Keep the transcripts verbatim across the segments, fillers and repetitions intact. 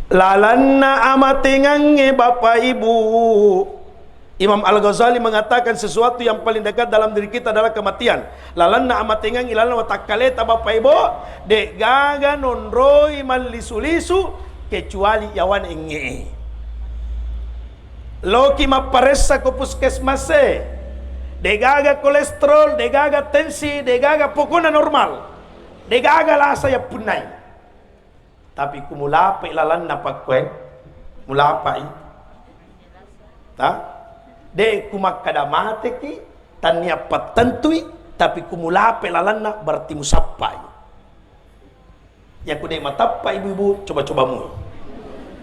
Lalanna amatengangnge, Bapak Ibu, Imam Al-Ghazali mengatakan sesuatu yang paling dekat dalam diri kita adalah kematian. Lalanna amatengangnge, lalanna watakkaleta, Bapak Ibu, de'gaga nonroi mallisu-lisu kecuali yawana engnge. Loki mapparessa ko puskesmas e, de'gaga kolesterol, de'gaga tensi, de'gaga, pokona normal, de'gaga lasa yappunnai. Tapi kumulapai lalanna pakkoe, mulapai. Ta? De' kumakkada mateki, tannia pattentui, tapi kumulapai lalanna berarti musappai. Yaku de' matappa ibu-ibu, coba-coba mui.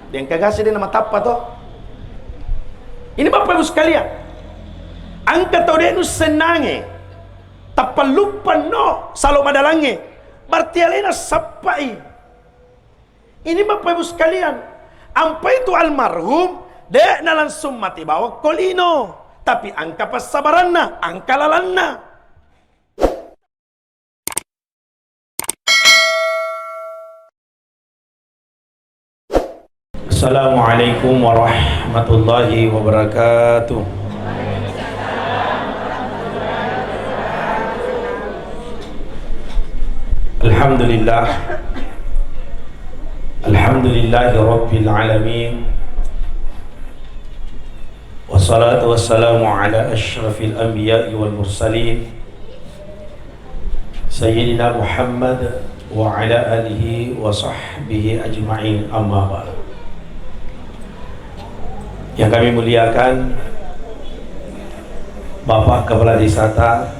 De' engka gasi de' namatappa to. Ini Bapak Ibu sekalian, engka tau de' nussennange, tappalluppanno salo madalangnge, berarti alena sappai. Ini Bapak Ibu sekalian, ampai tu almarhum, de'na langsung mate bawang ko lino, tapi engka passabaranna, engka lalanna. Assalamualaikum warahmatullahi wabarakatuh. Alhamdulillah. Alhamdulillahi rabbil alamin. Wassalatu wassalamu ala asyrafil anbiya'i wal mursalin, Sayyidina Muhammad wa ala alihi wa sahbihi ajma'in, amma ba'd. Yang kami muliakan Bapak Kepala Desata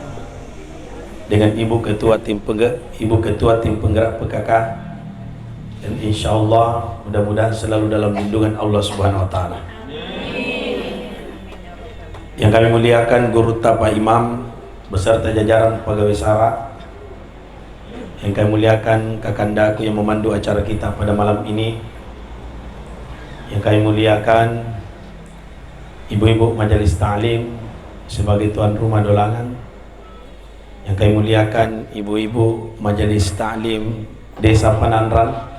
dengan Ibu Ketua Tim Pengge-, Ibu Ketua Tim Penggerak P K K, dan insya Allah mudah-mudahan selalu dalam lindungan Allah Subhanahu wa Ta'ala. Yang kami muliakan Gurutta Pak Imam beserta jajaran pegawai sara, yang kami muliakan kakandaku yang memandu acara kita pada malam ini, yang kami muliakan ibu-ibu majelis taklim sebagai tuan rumah Dolangan, yang kami muliakan ibu-ibu majelis taklim Desa Pananran,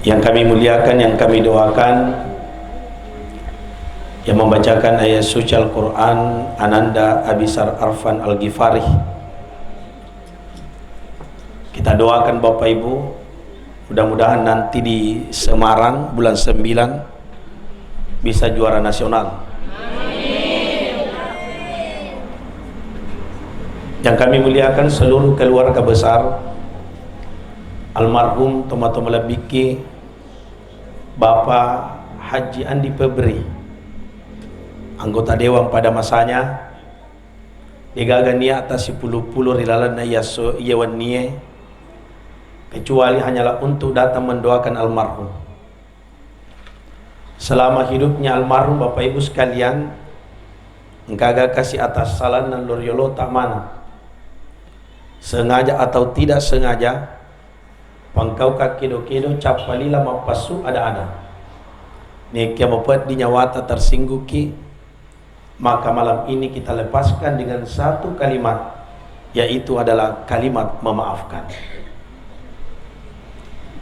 yang kami muliakan, yang kami doakan, yang membacakan ayat suci Al-Quran, Ananda Abisar Arfan Al-Ghifari. Kita doakan Bapak Ibu, mudah-mudahan nanti di Semarang bulan sembilan bisa juara nasional. Yang kami muliakan seluruh keluarga besar almarhum Tomato Malebbikki, Bapak Haji Andi Febri, anggota dewan pada masanya, degaga niatta sipulu-pulu ri lalenna iya so-, iya wennie, kecuali hanyalah untuk datang mendoakan almarhum. Selama hidupnya almarhum, Bapak Ibu sekalian, engkaga kasi atassalanna lo riolota maneng. Sengaja atau tidak sengaja, pangkau kakkedo-kedo, cappa lila, mappassu ada-ada. Nekia mapeddi nyawata tersinggukki, maka malam ini kita lepaskan dengan satu kalimat, yaitu adalah kalimat memaafkan.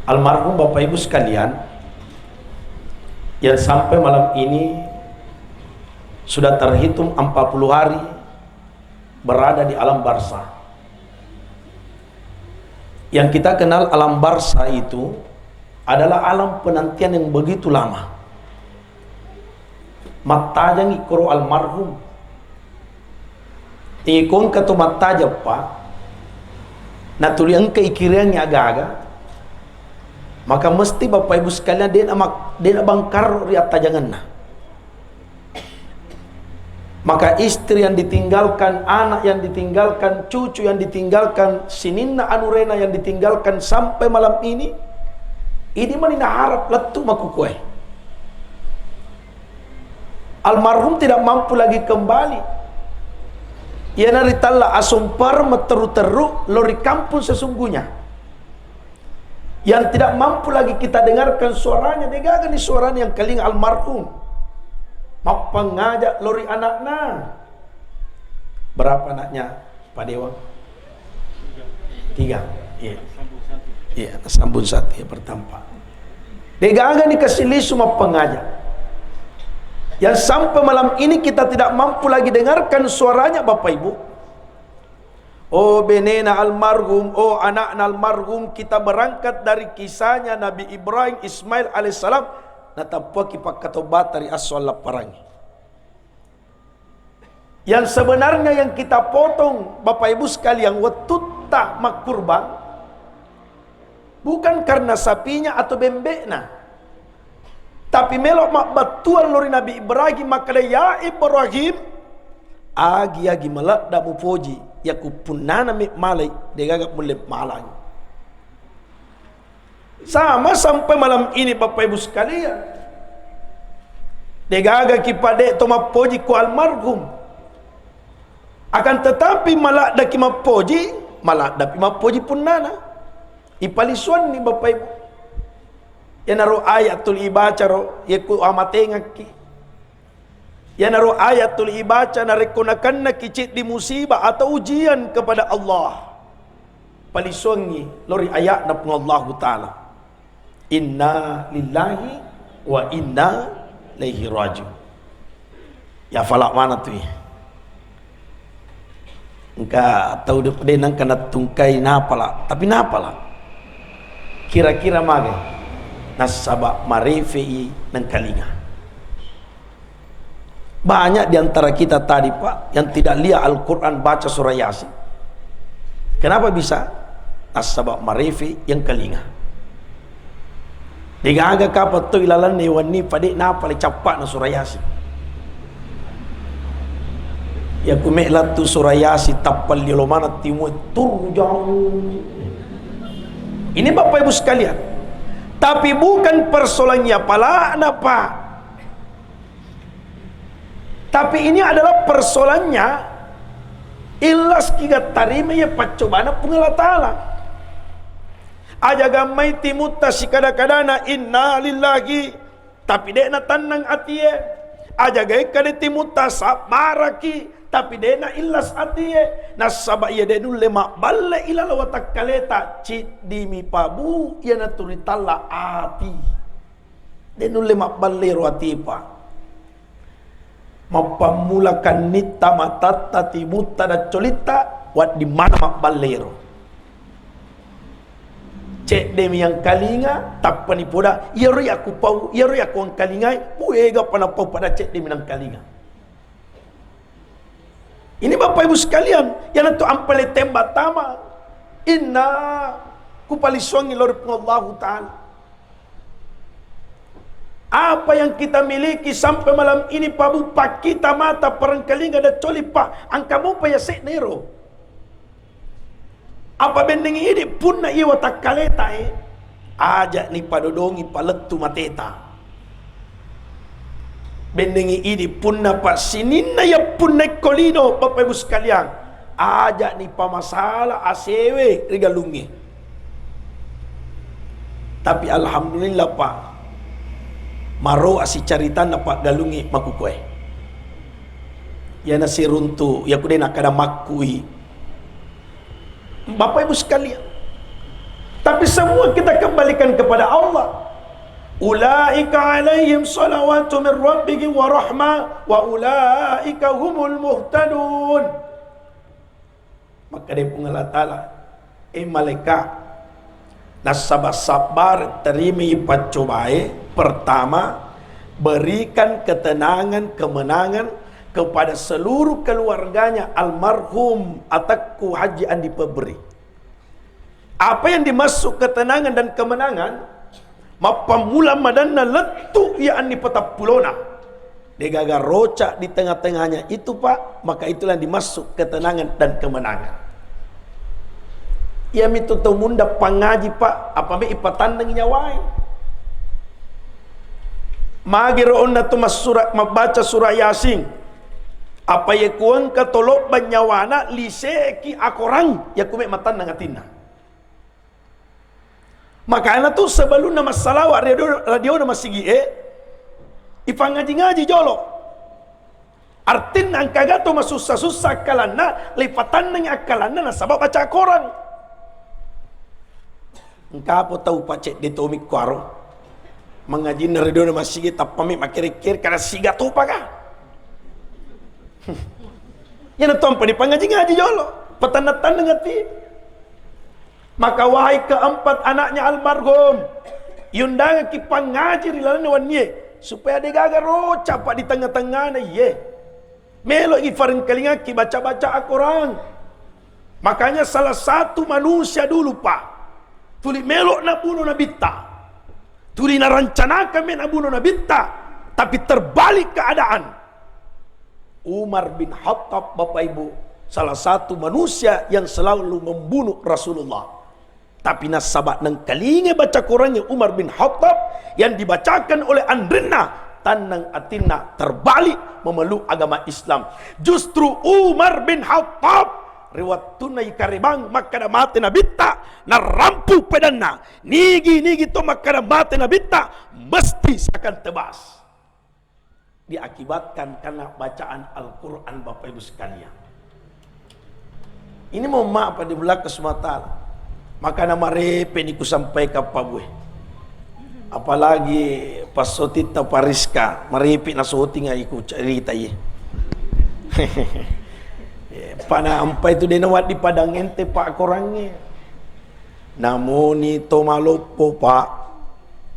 Almarhum Bapak Ibu sekalian, yang sampai malam ini sudah terhitung empat puluh hari berada di alam barzah. Yang kita kenal alam barzah itu adalah alam penantian yang begitu lama. Mattajangi koro almarhum. Iko engka to mattajeppa, natuli engka ikiriangngi aga-aga, maka mesti Bapak Ibu sekalian, de'na mak-, de'na bangkarro ri attajangenna. Maka istri yang ditinggalkan, anak yang ditinggalkan, cucu yang ditinggalkan, sininna anurena yang ditinggalkan sampai malam ini, idi mani naharap lettu makkukue. Almarhum tidak mampu lagi kembali. Iyana ritella asompareng matteru-teru lo ri kampung sesungguhnya. Yang tidak mampu lagi kita dengarkan suaranya, degaga ni suaranya yang kalinga almarhum. Mappangaja lo ri anakna. Berapa anaknya? Padewang? Tiga. Iya. Iya, sambung satu ya pertama. Degaga ni kasilisu mappangaja. Yang sampai malam ini kita tidak mampu lagi dengarkan suaranya, Bapak Ibu. Oh, benena almarhum, oh, anakna almarhum, kita berangkat dari kisahnya Nabi Ibrahim, Ismail alaihissalam, natappuaki pakkatobata ri asso allapparangi. Yang sebenarnya yang kita potong, Bapak Ibu sekalian, wettutta makkurban, bukan karena sapinya atau bembe'na, tapi melo mabbattuang lao ri Nabi Ibrahim, makkeda, "Ya Ibrahim, agi-agi maladda mupoji, yakko punnana mi malai, degaga mulle malangi." Sama sampai malam ini, Bapak Ibu sekalian. Degaga ki pade to mappoji ko almarhum. Akan tetapi, maladda ki mappoji, maladda pi mappoji punnana. Ipalisuanni, Bapak Ibu. Iyanaro ayat tuli ibaca ro, yekko amatengakki. Iyanaro ayat tuli ibaca narekko nakennaki ceddi musibah atau ujian kepada Allah. Palisuangngi lori ayatna Puang Allahu Ta'ala. Inna lillahi wa inna ilaihi rajiun. Ya fala mana tu ya. Engka tau de, de nangka nattungkai napala, tapi napala. Kira-kira magai? Nasaba marefe'i nengkalinga. Banyak di antara kita tadi, Pak, yang tidak lihat Al-Quran, baca surah Yasin. Kenapa bisa? Nasaba marefe yang kalinga. Degaga kapang to ilalanna wenni pade napale cappa'na surah Yasin. Yakko me lattu surah Yasin tappalli lo mana timu turjang. Ini Bapak Ibu sekalian. Tapi bukan persoalannya pala'na, Pak. Tapi ini adalah persoalannya, ikhlas ki ga tarima iya paccobana Puang Allah Ta'ala. Aja gammai timutta sikada-kadana, "Inna lillahi," tapi de' natannang atie. Aja gae kade timutta, "Sabbaraki," tapi de' na ikhlas atie. Nasaba iya de' nulle mabballe ilala watakkaleta, ciddimi pabu iyanatu ritalla ati. De' nulle mabballe ro ati, Pak. Mappammula kannitta, matatta, timutta, daccolitta, wedding maneng mabballe ro. Ceddemi engkalinga, tappani poda, iyaro yakku pau, iyaro yakku engkalingai, puega pa napau pada ceddemi nengkalinga. Ini Bapak Ibu sekalian, iyanatu ampale temba tama. Inna, kupalisuangngi lao ri Puang Allahu Ta'ala. Apa yang kita miliki sampai malam ini, Pak Bu, pakkita mata, parengkalinga, daccoli, Pak, engka mopa yase'na ero. Apa bendengngi idi punna iya watakkaleta e, aja' ni padodongi palettu mateta. Bendengngi idi punna pa sininna iya punna ikko lino, Bapak Ibu sekalian, aja' ni pamasala asewe ri galungnge. Tapi alhamdulillah, Pak, maroa si caritanna, Pak, galungnge makkukue. Iyana siruntu, iya kude nakkada makkui. Bapak Ibu sekalian, tapi semua kita kembalikan kepada Allah. Ulaika alaihim salawatu min rabbihim wa rahmah wa ulaika humul muhtadun. Makkeda Puang Allah Ta'ala, eh malaika, nasaba sabbar terimai paccobae, pertama, berikan ketenangan, kemenangan kepada seluruh keluarganya almarhum atakku Haji Andi Pebri. Apa yang dimaksud ketenangan dan kemenangan? Mappammula madanna lettu iya anni patappulona. Degaga roca di tengah-tengahnya itu, Pak, maka itulah yang dimaksud ketenangan dan kemenangan. Iyamitu tau munda pangaji, Pak, apa me ipatanneng nyawae. Magiro onna tu massura-, mabbaca surah Yasin. Apa ye kuengka tolobbang nyawana, lise'ki akorang, yaku me matanneng atinna. Makana tu sebelumna massalawa radio, radiona masigi'e, ipangaji-ngaji jolo. Artinna engkaga to masussa-sussa akkalanna, leipatanneng akkalanna nasaba baca Korang. Engka apa tau pacedde tomi kuaro. Mangajinna ri dona masigi tappami makkiri-kiri kada siga topaka. Iyana tompa dipangaji-ngaji jolo. Patanna-tanneng ati. Maka wahai keempat anaknya almarhum, yundangaki pangaji ri lalenna wennie supaya degaga roca pa di tengah-tengahna iye. Melo ifarengkalingaki baca-baca Al-Quran. Makanya salah satu manusia dulu, Pak, tuli melo nabunuh Nabitta. Tuli narancanakan me nabunuh Nabitta, tapi terbalik keadaan. Umar bin Khattab, Bapak Ibu, salah satu manusia yang selalu membunuh Rasulullah. Tapi nasaba nengkalinga baca Qurannya Umar bin Khattab yang dibacakan oleh anrinna, tannang atinna terbalik memeluk agama Islam. Justru Umar bin Khattab ri wattunna ikarebang makkada mate Nabitta, narampu pedanna. Nigi-nigi to makkada mate Nabitta, mesti siakan tebas. Diakibatkan karena bacaan Al-Quran, Bapak Ibu sekalian. Ini mohon maaf, Pak, di belakang semua taala. Makana marepe ni kusampaikan, Pak Bue. Apalagi pas sotitta Pariska, marepe na soting iku cerita iye. Pada ampai tu dena wadi padang ente, Pak, korangnge. Namoni to maloppo, Pak,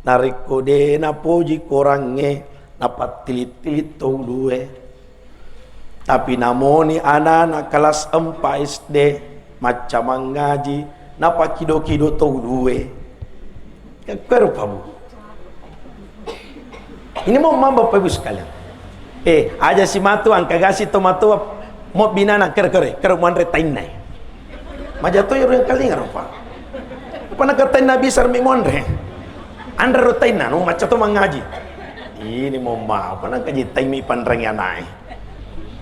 narekko de napoji korangnge, napattilit-tilit to ulue. Tapi namoni anana kelas empat S D, macca mangaji, napakido-kido to ulue. Kero, Pak Bu. Ini mau mamba, Bapak Ibu sekalian. Eh, aja si matu, angka gasi to matu, mau binana kere-kere, kere muanre tainna. Majato yang kalinga rupa. Apa nak tainna bisa mi muanre? Anre ro tainna, no, macca to mangaji. Ini mau ma, apa nak kaji taimi panreng ya nae.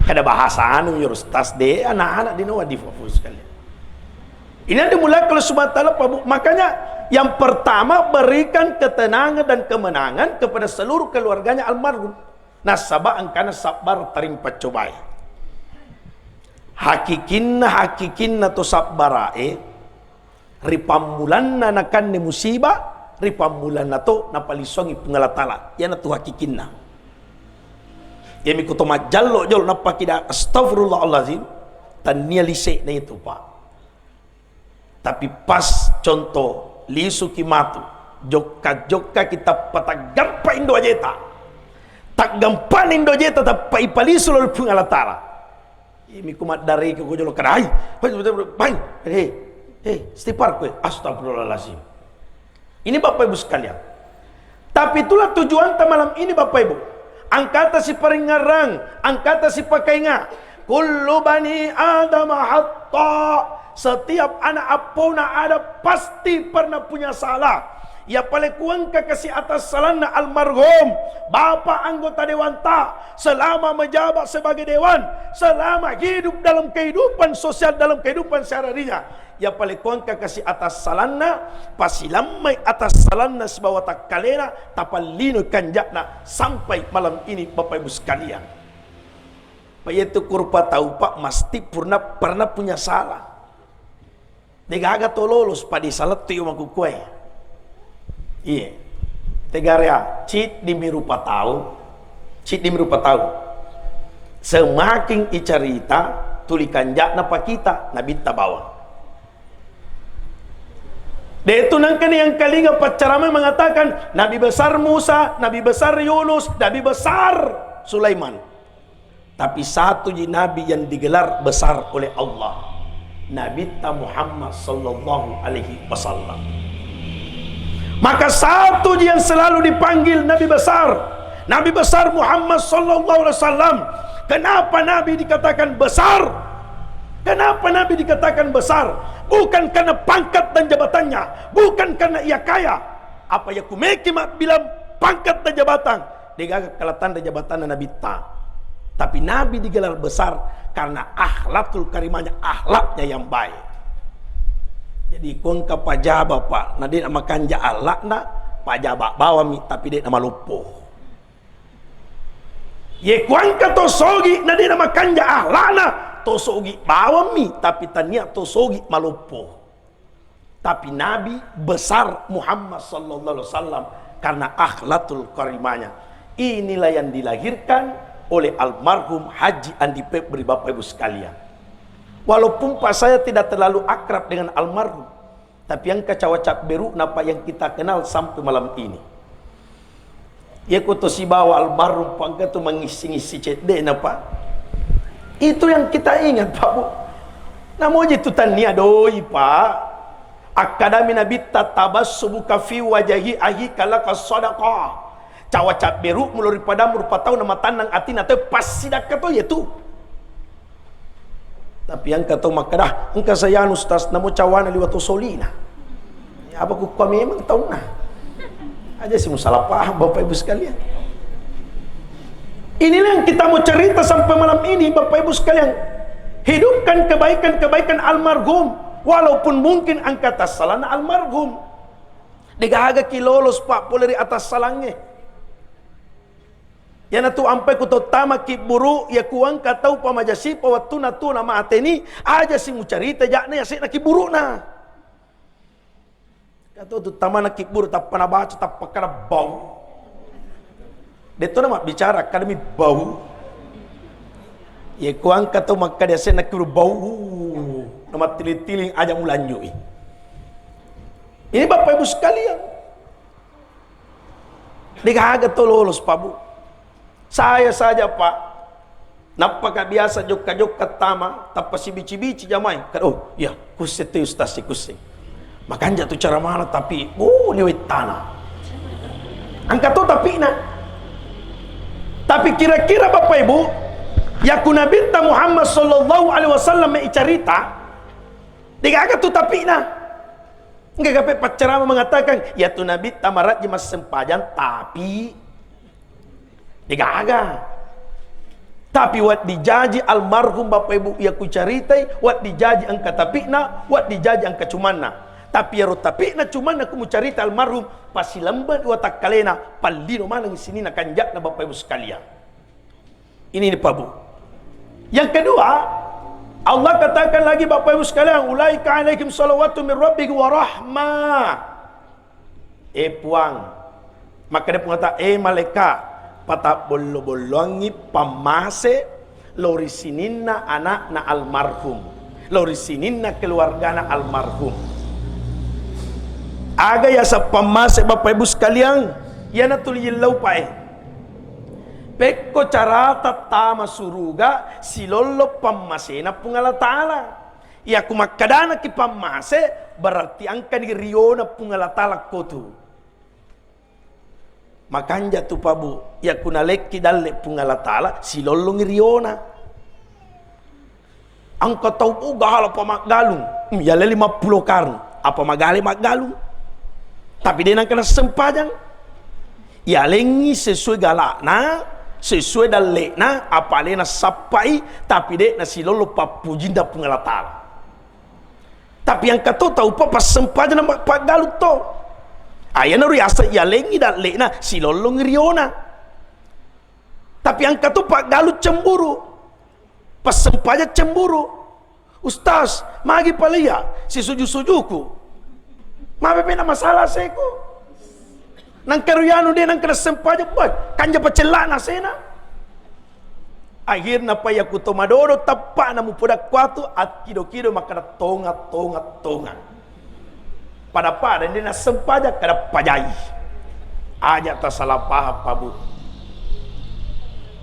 Kada bahasa anu, yur stas de, anak-anak di nawa di fokus sekalian. Ini yang dimulakan oleh Subhanahu wa Ta'ala, Pak Bu. Makanya, yang pertama, berikan ketenangan dan kemenangan kepada seluruh keluarganya almarhum. Nasaba engkana sabbar tarimpa cobai. Hakikinna, hakikinna to sabbarae, ripammulanna nakanne musiba, ripammulanna to napalisoangi Puang Allah Ta'ala. Iyanatu hakikinna. Yami kuto majjallo jolo nappakida astagfirullahalazim, tannia lise'na itu, Pak. Tapi pas contoh, lisuki matu, jokka-jokka kita pataggampa indo ajeta. Taggampana indo ajeta tappa ipalisu lao Puang Allah Ta'ala. Imi ku maddareke ko jolo kadai. Bang, hei, hei, istighfar kowe. Astagfirullahalazim. Ini Bapak Ibu sekalian. Tapi itulah tujuanta malam ini, Bapak Ibu. Angkata siparingngerang, angkata sipakainga. Kullu bani Adam hatta. Setiap anak appona Adam pasti pernah punya salah. Ya pale kuengka kasi atas salanna almarhum Bapak anggota dewanta selama menjabat sebagai dewan, selama hidup dalam kehidupan sosial, dalam kehidupan sehari-harinya. Ya pale kuengka kasi atas salanna, pasilammai atas salanna sibawa takkalena, tapallino kanja'na sampai malam ini, Bapak Ibu sekalian. Pak, yaitu kurupa tau, Pak, mesti pernah, pernah punya salah. Degaga to lolos pada salettu yo makkukkuae. Iye. Tegarea, ciddi mi rupa tau, ciddi mi rupa tau. Semakin icarita, tuli kanja'na pakita, Nabitta bawang. De tu nangkani yang kalinga paccaramai mengatakan Nabi besar Musa, Nabi besar Yunus, Nabi besar Sulaiman. Tapi satu ji Nabi yang digelar besar oleh Allah. Nabitta Muhammad sallallahu alaihi wasallam. Maka satu ji yang selalu dipanggil Nabi besar. Nabi besar Muhammad sallallahu alaihi wasallam. Kenapa Nabi dikatakan besar? Kenapa Nabi dikatakan besar? Bukan karena pangkat dan jabatannya, bukan karena ia kaya. Apa ya kumeke mabbilang pangkat dan jabatan? Degaga kalatanre jabatanna Nabitta. Tapi Nabi digelar besar karena akhlakul karimahnya, akhlaknya yang baik. Jadi, kuengka pajaba, Pak, na de na makanja akhlakna, pajaba bawami, tapi de na maloppo. Ye kuangka to sogi na de na makanja ahlana, to sogi bawammi, tapi tania to sogi maloppo. Tapi Nabi besar Muhammad sallallahu alaihi wasallam karena akhlakul karimahnya. Inilah yang dilahirkan oleh almarhum Haji Andi Pebri, Bapak Ibu sekalian. Walaupun Pak saya tidak terlalu akrab dengan almarhum, tapi engka cawa cabberu'na Pak yang kita kenal sampai malam ini. Iya ko to sibawa almarhum Pak, engka tu mangissi-ngissi cedde'na Pak. Itu yang kita ingat Pak Bu. Namoji tu tania doi Pak. Akkadami Nabitta, "Tabassumuka fi wajahi ahika laka sadaqah." Cawa cabberu'mu lao ri padammu rupa tau namatannang atina tau, passidakka to iya tu. Tapi engka to makkeda, "Engka saya anu, Ustaz, namo cawana liwa to solina." Ya, apa kukua memang taunna. Aja si musalah paham, Bapak Ibu sekalian. Inilah yang kita mau cerita sampai malam ini, Bapak Ibu sekalian. Hidupkan kebaikan-kebaikan almarhum, walaupun mungkin engka tassalana almarhum. Degaga ki lolos, Pak, pole ri atassalangnge. Iyanatu ampai ku tottama kibburu, iya kuangka tau pamajasipa wettunna tu namateni, aja si mucarita ja'na yase'na kibburu'na. Kato tu tamana kibburu, tappa nabaca, tappa kada bau. Detto na mabbicara, kadami bau. Iya kuangka tau makkada yase'na kibburu, bau. Namattili-tili aja mulanjui. Ini Bapak Ibu sekalian. Degaga to lolos, Pak Bu. Saya saja, Pak. Nappaka biasa jokka-jokka tama, tappa sibici-bici jamai. Kad-, oh, iya, kusse tu Ustaz, kusse. Makanja tu cara mana, tapi, oh, liwet tanah. Engka to tapi'na. Tapi kira-kira Bapak Ibu, yaku Nabitta Muhammad sallallahu alaihi wasallam mai carita, degaga tu tapi'na. Engka gape paccarama mengatakan, "Iya tu Nabitta marajji massempajang, tapi degaga." Tapi wedding jaji almarhum Bapak Ibu iya kucaritai, wedding jaji engka tapi'na, wedding jaji engka cumanna. Tapi iyaro tapi'na cumanna ku mucarita almarhum, pasilembeng watakkalena, pallino maneng sininna kanja'na Bapak Ibu sekalian. Ini nih, Pak Bu. Yang kedua, Allah katakan lagi, Bapak Ibu sekalian, "Ulaika alaihim salawatu min rabbihim wa rahmah." Eh, Puang, makkeda Puang Ta'ala, "Eh, malaika, patabbollo-bolloangngi pammase lao ri sininna anakna almarhum, lao ri sininna keluargana almarhum." Aga yaseng pammase, Bapak Ibu sekalian? Iyana tuli yellau pae. Pekko carata tama suruga silollo pammasena Puang Allah Ta'ala. Iya ku makkadanaki pammase, berarti engkani riona Puang Allah Ta'ala kotu. Makanja tu, Pak Bu, iya ku nalekki dalle Puang Allah Ta'ala, silollongi riona. Engka tau, oh, gala pa maggalung. Hmm, yale lima puluh karung. Apa magale maggalung? Tapi de nangka nassempajang. Yalengngi sesuai galakna, sesuai dallekna, apa alena sappai, tapi de nasilollo pappujinna Puang Allah Ta'ala. Tapi engka to tau pa passempajang na paggalung to. Ayana riaseng yalengngi dallekna, silollongi riona. Tapi engka to paggalung cemburu. Passempajang cemburu. "Ustaz, magi pale iya sisuju-sujuku? Mabe pena masalah seko." Nangka ruyanu de nangka nassempajang, boy, kanja pacellana sena. Akhirna pa iya ku to madodo tappana mupoda kuatu, akkido-kido makkada tonga, tonga, tonga. Pada-pada de nassempajang, kada pajai. Aja tasalah paham, Pak Bu.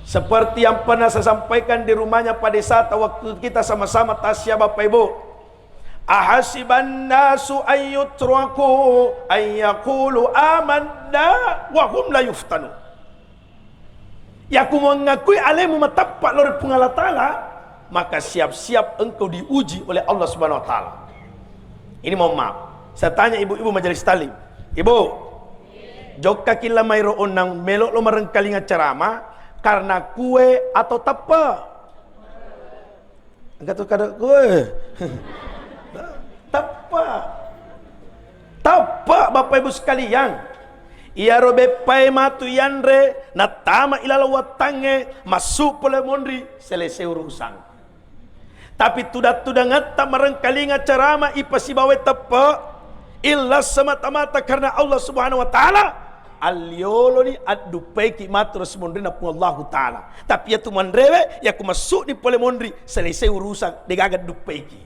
Seperti yang pernah saya sampaikan di rumahnya Pak Desa, waktu kita sama-sama tasya, Bapak Ibu. Ahasiban nasu an yutraku an yaqulu amanna wa hum la yuftanun. Yaku mengakui alemu matappa lao ri Puang Allah Ta'ala, maka siap-siap engkau diuji oleh Allah Subhanahu wa Ta'ala. Ini mohon maaf. Saya tanya ibu-ibu majelis taklim. Ibu, jokka killa mairo onnang melo lo marengkalinga ceramah karena kue atau teppe? Engka tu kada kue. Teppe. Teppe, Bapak Ibu sekalian. Iyaro beppae matu yanre, nattama ilaleng wattangnge, massu pole monri, selesai urusang. Tapi tudang-tudangetta marengkalinga carama ipasibawai teppe, ikhlas semata-mata karena Allah Subhanahu wa Ta'ala, allioloni adduppaiki matu ri monrina Puang Allahu Ta'ala. Tapi iyatu manrewe, yaku massu'ni pole monri, selesai urusang, degaga duppaiki.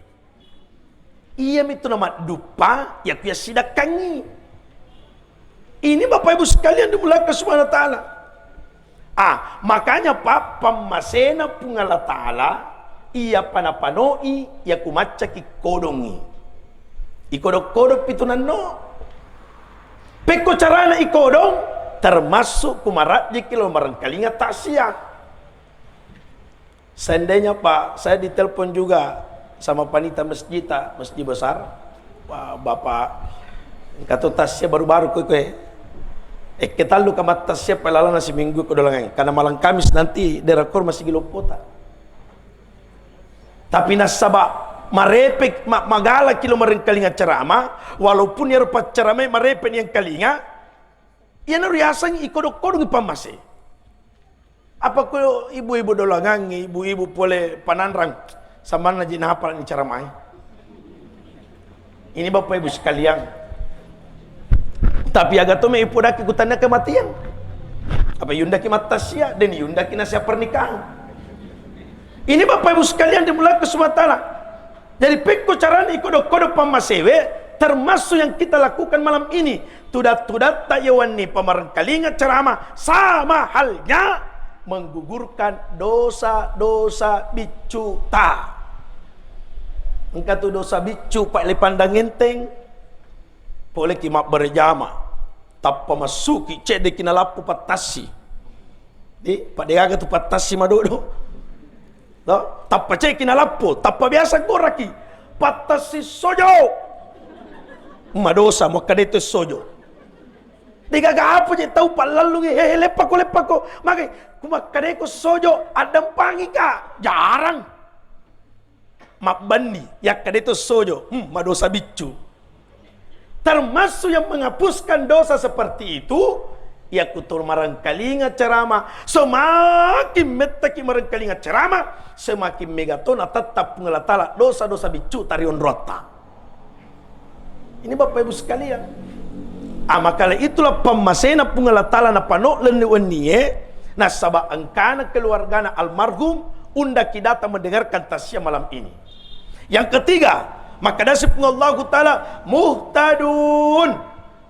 Iyamitu namadduppa, yaku yassidakkangngi. Ini Bapak Ibu sekalian dimuliakan Subhanahu wa Ta'ala. Ah, makanya pa, pammasena Puang Allah Ta'ala, iyapa napanoi, yaku maccaki kodongngi. Ikodong-kodong pitu nanno. Pekko carana ikodong, termasuk kumarajjiki lo marengkalinga taksia. Seandainya, Pak, saya ditelepon juga sama panitia masjid, Masjid Besar, Pak, Bapak, engka to tasya baru-baru koe, koe. Eh, ketallu ka mattasya pelalana seminggu ko dolangang. Karena malam Kamis nanti daerah kor masih giloppota. Tapi nasaba marepe, ma-, magala kilo marengkalinga ceramah, walaupun iyaro paccaramai marepe ni engkalinga, iyana riaseng ikodong-kodong pammase. Apa ko ibu-ibu dolangangngi, ibu-ibu pole pananrang, samanna ji nahapal ni caramai. Ini Bapak Ibu sekalian. Tapi aga to me ipodaki kutanna kematian. Apa yundaki mattasia, dan yundaki nasia pernikahan. Ini Bapak Ibu sekalian dimuliakan Subhanahu wa Ta'ala. Jadi, pekko carana ikodong-kodong pammasewe, termasuk yang kita lakukan malam ini. Tudat-tudatta yawanni pamarengkalinga ceramah, sama halnya menggugurkan dosa-dosa biccuta. Engka tu dosa biccu, Pak, le pandang enteng. Poleki mabberejama, tappa massuki, ceddeki nalappo pattassi. Di, paddegaga tu pattassi madodo. To, tappa ceki nalappo, tappa biasa goraki. Pattassi sojo. Madosa, muakkadai to sojo. Degaga apa je tau pallallungi, hehe, leppako, leppako. Magai, kumakkadai ko sojo, addampangi ka. Jarang. Mabbanni, yakkadai to sojo, hmm, madosa biccu. Termasuk yang menghapuskan dosa seperti itu, yakuto marengkalinga ceramah, semakin mettaki marengkalinga ceramah, semakin mega to natettap Puang Allah Ta'ala dosa-dosa biccu tarionrotta. Ini Bapak Ibu sekalian. Ah, maka itulah pammasena Puang Allah Ta'ala napano lenni wennie, nasaba engkana keluargana almarhum undaki datang mendengarkan tausiah malam ini. Yang ketiga, maka dasi Puang Allahu Ta'ala, "Muhtadun."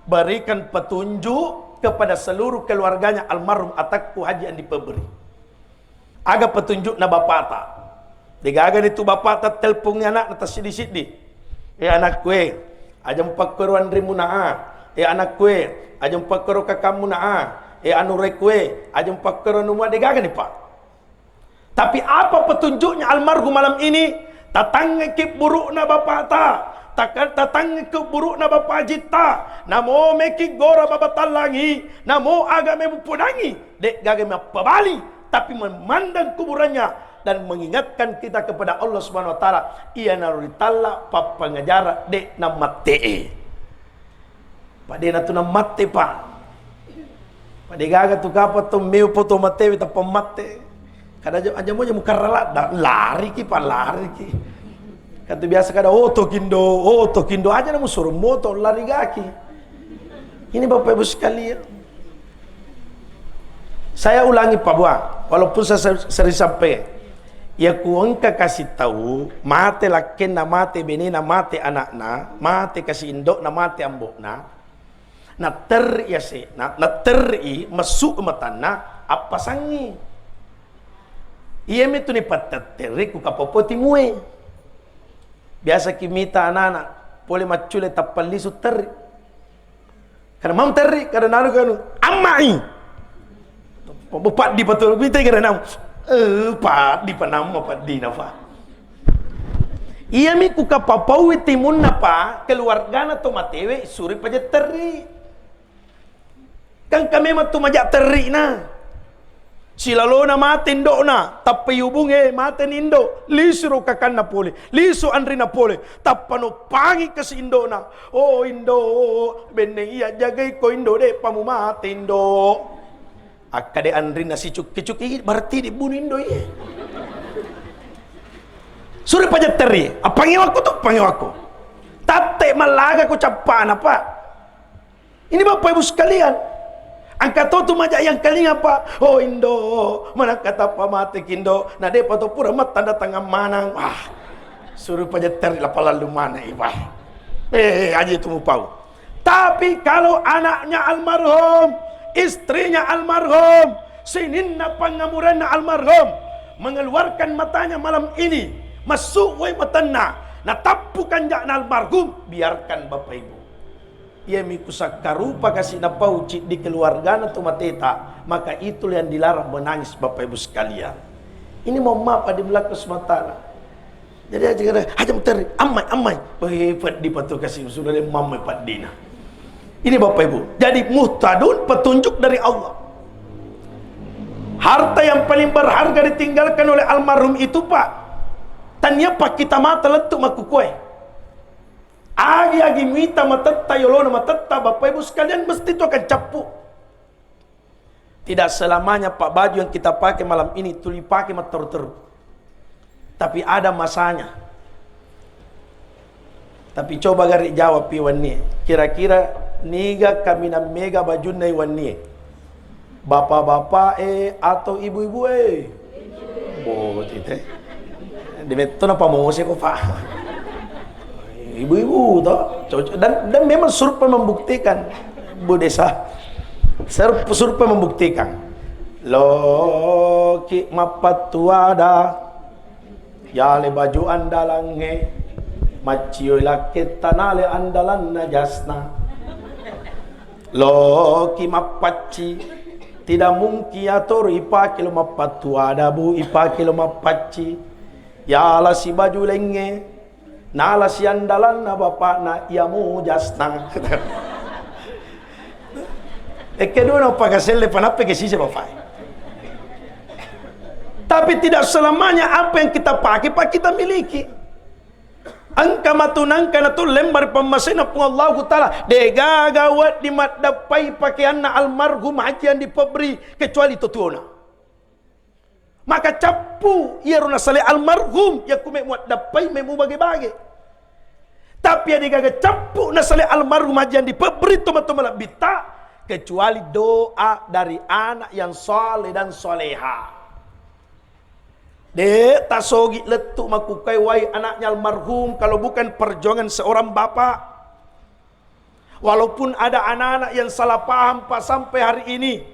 Berikan petunjuk kepada seluruh keluarganya almarhum Atakku Haji Andi Pebri. Aga petunjukna bapata? Degaga ni tu bapata telpongi anakna tassiddi-siddi. "Eh, anakku, eh, aja mupakkoro anrimmu na, ah. Eh, anakku, eh, aja mupakkoro kakammu na, ah. Eh, anureku, eh, aja mupakkoro anummu, ah." Degaga ni, Pak. Tapi apa petunjuknya almarhum malam ini? Tatangngeki burukna bapata, taka-, tatangngeki burukna bapajitta, namomeki gora babatallangi, namo agame mupodangi, de gaga mappabali, tapi memandang kuburannya dan mengingatkan kita kepada Allah Subhanahu wa Ta'ala, iyanaro ritalla pappangajara de nammatte'e. Padena tu nammatte, Pak. Pade gaga tu kapang to meo poto matewe tappa matte. Kada aja, aja moja mukarra ladda, lari ki, Pak, lari ki. Katu biasa kada, "Oh, to kindo, oh, to kindo," aja namu suruh moto lari gaki. Ini Bapak Ibu sekalian. Saya ulangi, Pak Buang, walaupun saya ser-, sering sampai, ya ku engka kasih tahu, mate lakkenna, mate benena, mate anakna, mate kasih indokna, mate ambokna, naterri yase'na, naterri messu matanna, appasangi. Iya mitu ni pattetterri ku kapopo timue. Biasa ki mita anak-anak, pole maccule tappa lisu terri. Kada mau terri, kada naru kanu, ammai. Paddi patu mita kada namu. Eh, paddi panamma paddi nafa. Iya mi ku kapapaui timunna pa, keluargana to matewe suri paja terri. Kan ka memang tu maja terrina. Silalona mate indo'na, tappa yubungnge, eh, mate ni indo', lisuro kakanna pole, lisu anrina pole, tappa noppangi kasi indo'na. Oh indo', benneng iya jagai ko indo', de'pa mumate indo'. Akkade anrinna sicukki-cukki, berarti dibunuh indo' iye. Suri pajetteri, appangi wakku tu, appangi wakku. Tatte mallaga ku cappana, Pak. Ini Bapak Ibu sekalian, engka to tu maja yang kalinga, Pak. Oh indo', manakka tappa mate ki indo', na de'pa to pura mattanda tangan manang. Wah, suru pajetteri lapalalu mana iba. Eh, aja itu mupau. Tapi kalau anaknya almarhum, istrinya almarhum, sininna pangamurenna almarhum, mengeluarkan matanya malam ini, masuk wai matanna, natappukan jakna almarhum, biarkan Bapak Ibu. Iyami kusakkarupa kasi napau ciddi keluargana tu mateta, maka itulah yang dilarang menangis, Bapak Ibu sekalian. Ini mohon maaf, adi melakku sementara. Jadi aja kira, aja muteri, amai, amai. Weh, peddi patu kasi sudah dia mamai peddina. Ini Bapak Ibu. Jadi muhtadun, petunjuk dari Allah. Harta yang paling berharga ditinggalkan oleh almarhum itu, Pak. Tania pak kita mata lettu makukue. Agi-agi muita matetta, yolona matetta, Bapak Ibu sekalian, mesti itu akan cappu. Tidak selamanya, Pak, baju yang kita pakai malam ini tuli pakai matteru-teru. Tapi ada masanya. Tapi coba gari jawab pi wennie. Kira-kira niga kaminang mega bajunna i wennie? Bapak-bapak e atau ibu-ibu e? Boh, tite. Di metto na pamose ko, Pak. Ibu-ibu to. Cocok. Dan, dan memang survei membuktikan, Bu Desa. Sur-, survei membuktikan. Loki mappattuada. Yale baju andalangnge, maccioi lakketta nale andalanna jasna. Loki mappacci, tidak mungkin atoro ipake lo mappattuada, Bu, ipake lo mappacci. Yala si baju lenge, nala si andalanna bapakna, iya mo jasna. Ekke dua na pagaselle panappa ke sise bapak. Tapi tidak selamanya apa yang kita pakai, Pak, kita miliki. Engka matu nangka natu lembar pammasena Puang Allahu Ta'ala. Degaga wedding maddappai pakeanna almarhum Haji Andi Pebri kecuali totuona. Maka cappu iyaro nasale almarhum, yakku me muaddappai, me mubage-bage. Tapi ya degaga cappu nasale almarhum Haji Andi Pebri tomatoa malebbitta, kecuali doa dari anak yang saleh dan saleha. De tasogi lettu makukai wai anaknya almarhum kalau bukan perjuangan seorang bapak. Walaupun ada anak-anak yang salah paham, Pak, sampai hari ini,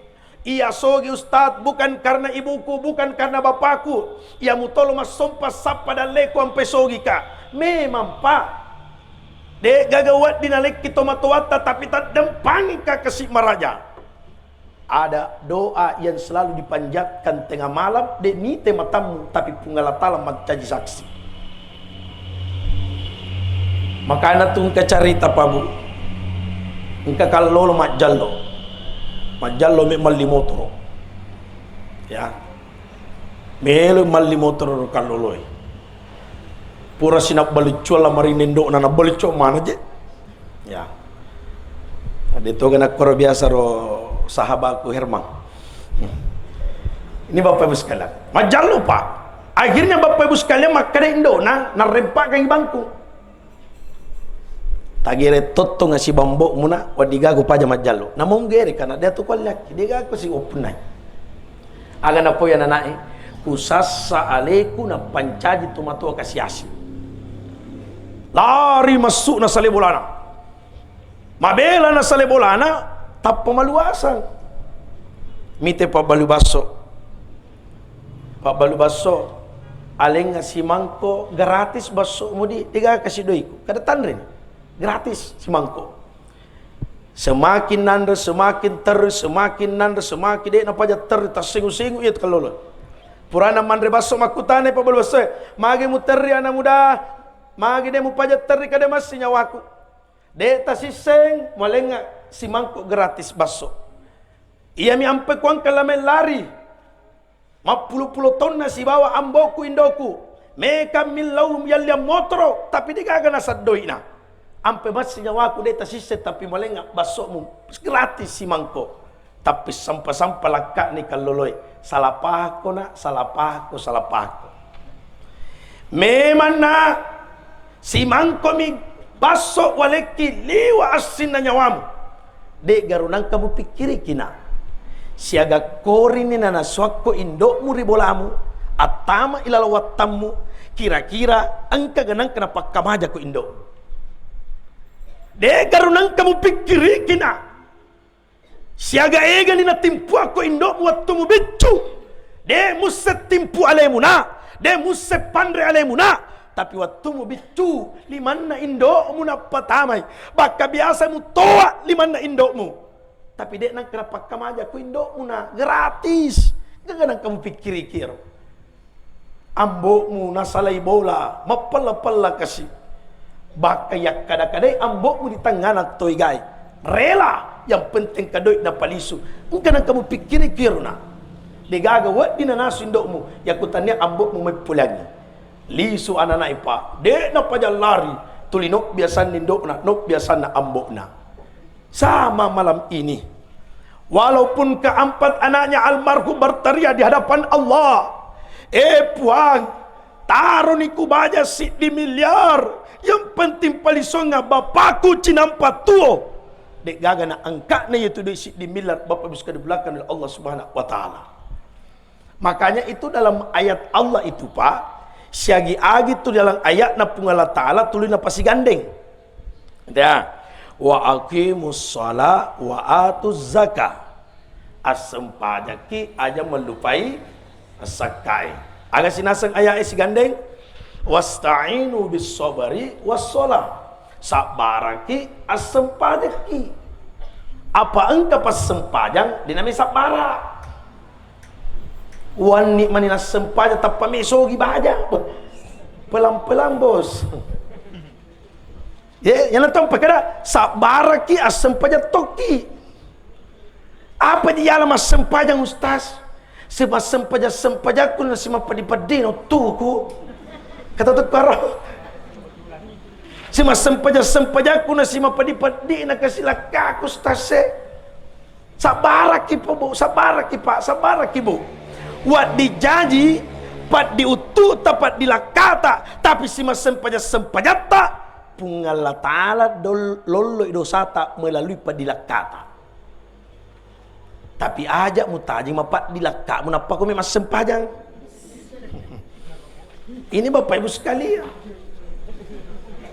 iya sogi Ustadz bukan karena ibuku, bukan karena bapakku, iya mutolo massompa sappa dalleku ampe sogi ka. Memang, Pak, de gaga wedding nalekki tomatoatta, tapi taddempangi ka kasi maraja. Ada doa yang selalu dipanjatkan tengah malam, de nite matammu, tapi Puang Allah Ta'ala mancaji saksi. Makana tu engka carita, Pak, Bu. Engka kallolo majjallo. Majjallo me malli motoro. Ya. Melo malli motoro ro kalloloe. Pura sinabbaluccu alla marinna indo'na, nabbaluccu mana je. Ya. Ade toga nakkoro biasa ro sahabatku Herman. Ini Bapak Ibu sekalian. Majjallo, Pak. Akhirnya Bapak Ibu sekalian makkeda indo'na, narempakkangi bangku. Tagere tottonga sibambo'mu na, waddigaku paja majjallo. Namo gere kana de tu kuallaki, degaku si oppunnai. Aga napoi ananae, kusassa aleku napancaji tomatoa kasi-asi. Lari massu na sale bolana. Mabela na sale bolana, tappa maluasang. Mite pabbalu basso. Pabbalu basso, alengnga simangko gratis basso mudi, degaga kasi doiku. Kada tanre. Gratis simangko. Semakin nanre, semakin terri, semakin nanre, semakin de napaja terri, tassengu-sengu iya kallolo. Purana manre basso, makkutana pabbalu basso, "Magi muterri anak muda? Magi de mupaja terri?" "Kada massi nyawaku." De tasisseng, mualengnga simangko gratis basso. Iyami ampe kuangka lame lari. Mappulo-pulo taunna sibawa amboku indoku. Meka millau yalliang motoro, tapi degaga nasaddoina. Ampe massi nyawaku de tasisse, tapi malenga bassomu gratis simangko. Tapi sampa-sampa lakkani kalloloe. Salah pahakko, nak, salah pahakko, salah pahakko. Memang, nak, simangkomi basso walekki liwa assinna nyawamu. De'garu nangka mupikkiriki, nak. Siaga korini nanasuakko indo'mu ri bolamu, attama ilaleng wattammu, kira-kira engkaga nangka napakkamajako indo'mu. De'garu nangka mupikkiriki, nak. Siaga egani natimpuakko indo'mu wettumu biccu. De' musse timpu alemuna, de' musse panre alemuna, tapi wettumu biccu, limanna indo'mu nappatamai. Bakka biasa mutoa limanna indo'mu. Tapi de' nangka napakkamajako indo'mu, na gratis. Gaga nangka mupikkiriki ero. Ambo'mu nasalai bola, mappella-pella kasi. Bakka yakkada-kadai ambo'mu di tengngana toi gai. Rela, yang penting ka doi napalisu. Engka nangka mupikkiriki ero, nak. Degaga wedding nanasu indo'mu, yakutania ambo'mu meppuleangngi. Lisu anana'i, Pak. De' napajallari, tuli nobbiasanna indo'na, nobbiasanna ambo'na. Sama malam ini. Walaupun keempat anaknya almarhum berteriak di hadapan Allah, "Eh Puang, taroni ku baja siddi miliar, yang penting palisonga bapakku cinampa tuo." De'gaga naangka'na iyatu doi siddi miliar, Bapak Ibu sekalian dimuliakan oleh Allah Subhanahu wa Ta'ala. Makanya itu dalam ayat Allah itu, Pak, siagi-agi tu dalam ayatna Puang Allah Ta'ala tuli napasigandeng. Ya. "Wa aqimus shalah wa atuz zakah." Assempajakki, aja mellupai assakkai. Aga sinaseng ayat e sigandeng? "Wasta'inu bis sabri was shalah." Sabbaraki, assempajakki. Apa engka passempajang, de' nami sabbara. Wanni mani nassempajang tappa mesogi baja. Pelang-pelang, Bos. Ye, yana tong pakada sabbaraki, assempajang tokki. Apa diala massempajang, Ustaz? Simassempajang-sempajakku na simapeddi-peddi na uttuku. Kata tu karo. Simassempajang-sempajakku na simapeddi-peddi na kasilakkaku, Ustaz e. Sabbaraki, Pak, Bu, sabbaraki, Pak, sabbaraki, Bu. Waddi jaji, paddi uttuta, paddi lakkata, tapi simassempajang-sempajatta, Puang Allah Ta'ala dol-, lolloi dosata melalui paddi lakkata. Tapi aja mutajeng mapaddi lakkamu, nappa komi massempajang. Ini Bapak Ibu sekalian.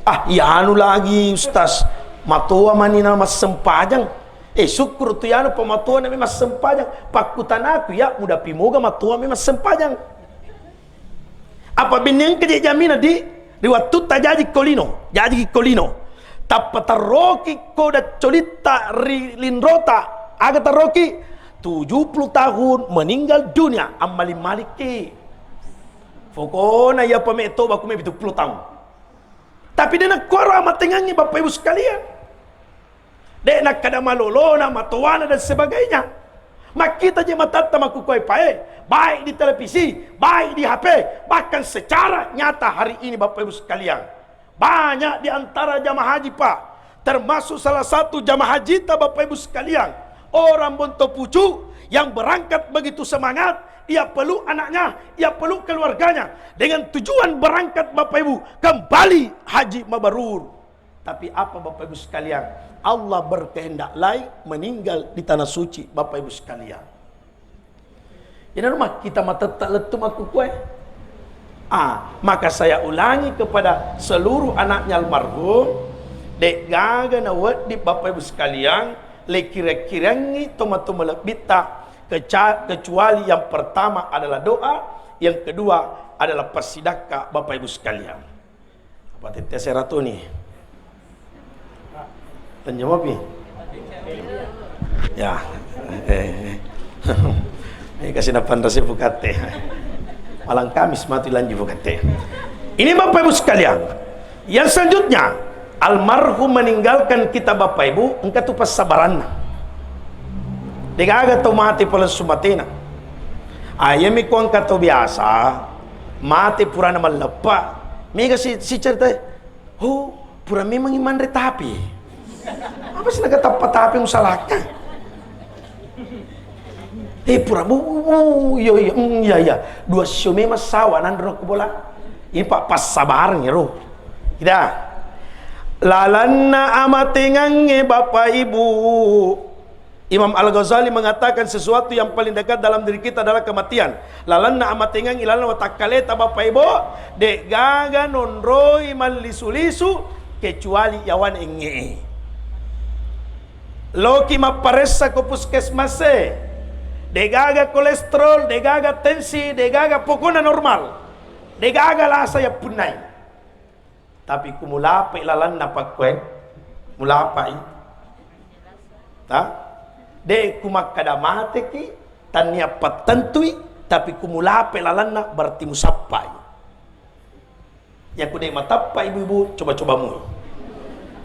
Ah, iya anu lagi, Ustaz. Matoa mani na massempajang. Eh, syukur tu iyanu pamatoa nami massempajang. Pakkutanaku, ya, mudapi moga matoa mi massempajang. Apa binne engka je jamina di, ri wattutta jaji ko lino, jaji ko lino. Tappa tarroki ko daccolitta ri linrota, aga tarroki? Tujuh puluh tahun meninggal dunia, ammaling-maliki. Pokona iya pame toba kume pitu puluh tahun. Tapi de nakkuaro amatengangngi, Bapak Ibu sekalian. De nakkeda malolona, matowana, dan sebagainya. Makkita je matatta makkukue pae, baik di televisi, baik di H P, bahkan secara nyata hari ini, Bapak Ibu sekalian, banyak di antara jamaah haji, Pak, termasuk salah satu jamaah haji ta, Bapak Ibu sekalian, orang Bonto Pucu yang berangkat begitu semangat, ia peluk anaknya, ia peluk keluarganya, dengan tujuan berangkat, Bapak Ibu, kembali haji mabrur. Tapi apa, Bapak Ibu sekalian? Allah berkehendak lain, meninggal di tanah suci, Bapak Ibu sekalian. Ina rumah kita matetta lettu makkukue. Ah, maka saya ulangi kepada seluruh anaknya almarhum, de gaga na wedding, Bapak Ibu sekalian, le kira-kirangi tomatoa malebbitta, keca-, kecuali yang pertama adalah doa, yang kedua adalah passidakka, Bapak Ibu sekalian. Apa tette seratuni? Lanjut mopi? Ya. Eh. Eh, kasih napan rasa bukatte. Malam Kamis mati lanjut bukatte. Ini Bapak Ibu sekalian. Yang selanjutnya, almarhum meninggalkan kita, Bapak Ibu, engka tu passabaranna. De gaga tau mate pole sumatena. Ayami ko engka to biasa mate purana malleppa. Mega si, si cerita, "Oh, pura memang manre tapi. Apa sih naga tappa tapi musalakka?" Eh, pura bu, bu, bu, iya, iya, mm, iya, iya. Dua sio memang sawa nanro ko bola. Ini pak passabareng ro. Kita lalanna amatengangnge, Bapak Ibu. Imam Al-Ghazali mengatakan sesuatu yang paling dekat dalam diri kita adalah kematian. Lalanna amatengang ilalanna watakkaleta, Bapak Ibu, de'gaga nonroi mallisu-lisu kecuali yawana engee. Loki mapparessa ko puskesmas e, de'gaga kolesterol, de'gaga tensi, de'gaga pokona normal, de'gaga lasa yappunnai. Tapi ku mulapai lalanna pakkoe, mulapai. Ta? De ku makkada mateki, tannia pattentui, tapi ku mulapai lalanna berarti musappai. Ya ku de matappa ibu-ibu, coba-coba mui.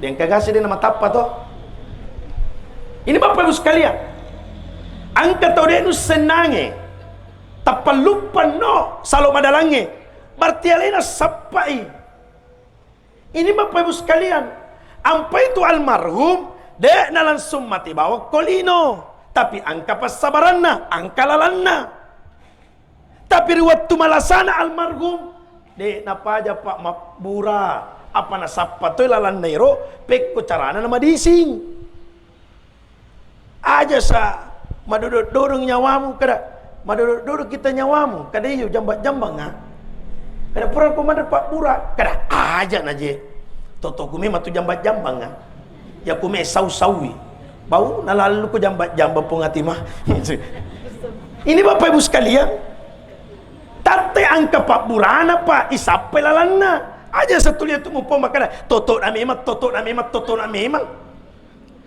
De engka gasi de namatappa to. Ini Bapak Ibu sekalian, engka tau de nussennange, tappalluppanno salo madalangnge, berarti alena sappai. Ini Bapak Ibu sekalian, ampai tu almarhum de na langsung mate bawang ko lino, tapi engka passabaranna, engka lalanna. Tapi ri wettu malasana almarhum, de napaja pak mabbura, apa nasappa toi lalanna ero, pekko carana namadising. Aja sa madodok-dodok nyawamu, kada madodok-dodok kita nyawamu, kada iyo jambang-jambang, ah. Kada pura ko manre pabbura, kada aja na je. Toto ku memang tu jambang-jambang, ah. Ya ku me sau-saui. Bau nalallu ko jambang-jambang pong ati mah. Ini Bapak Ibu sekalian, tatte angka pabburana, Pak, isappai lalanna. Aja satulia tu mupo makana, toto na memang, toto na memang, toto na memang.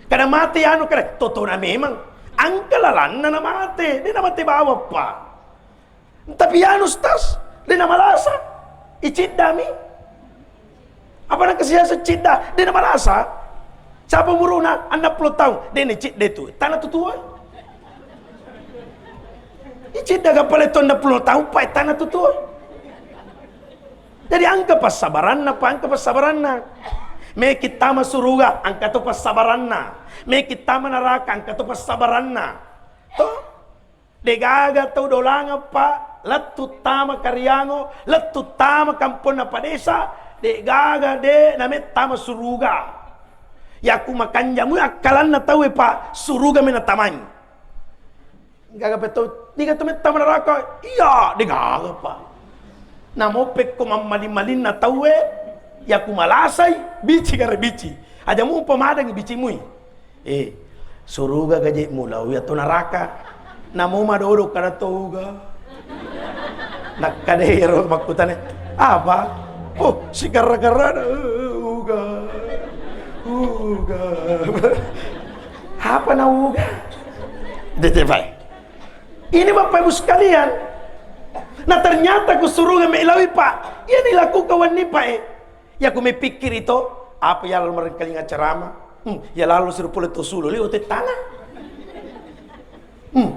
Kada mate anu, kada totona memang. Engka lalanna namate, de namate bawappa. Tapi anu stas, de namalasa. Iciddami. Apa nang kasiasa cidda, de namalasa. Siapa umuruna? Enam puluh tahun. De ni cidda tu. Tana tutua. Icidda kapale tu enam puluh tahun, pa tana tutua. Jadi engka passabaranna, pa engka passabaranna. Meki tama suruga, engka to passabaranna. Meki tama naraka, engka to passabaranna. To? Degaga tau dolangeng, pa, lettu tama kariango, lettu tama kamponna padesa, degaga de namettama suruga. Yaku makanjamui akkalanna tauwe, pa, suruga menatamai. Gaga petau, niga tu metta manaraka? Iya, degaga, pa. Namo pekko mammaling-malinna tauwe, yaku malasai, bici gare bici. Aja mupa madangi bicimui. Eh, suruga gaje mulaui atau naraka? Namo madodo kada toga. Nakkade ero makkutane, apa? Oh, sikarra-karrana, eh, uga. Uga. Apa na uga? Dete, Pak. Ini Bapak Ibu sekalian. Nah, ternyata ku suruga melawi, Pak. Iya dilakukan wenni, Pak, eh. Ya ku mepikkiri to, apa ya lalu merengkalinga ceramah? Hmm, ya lalu seru pole to sulu liu te tanah. Hmm.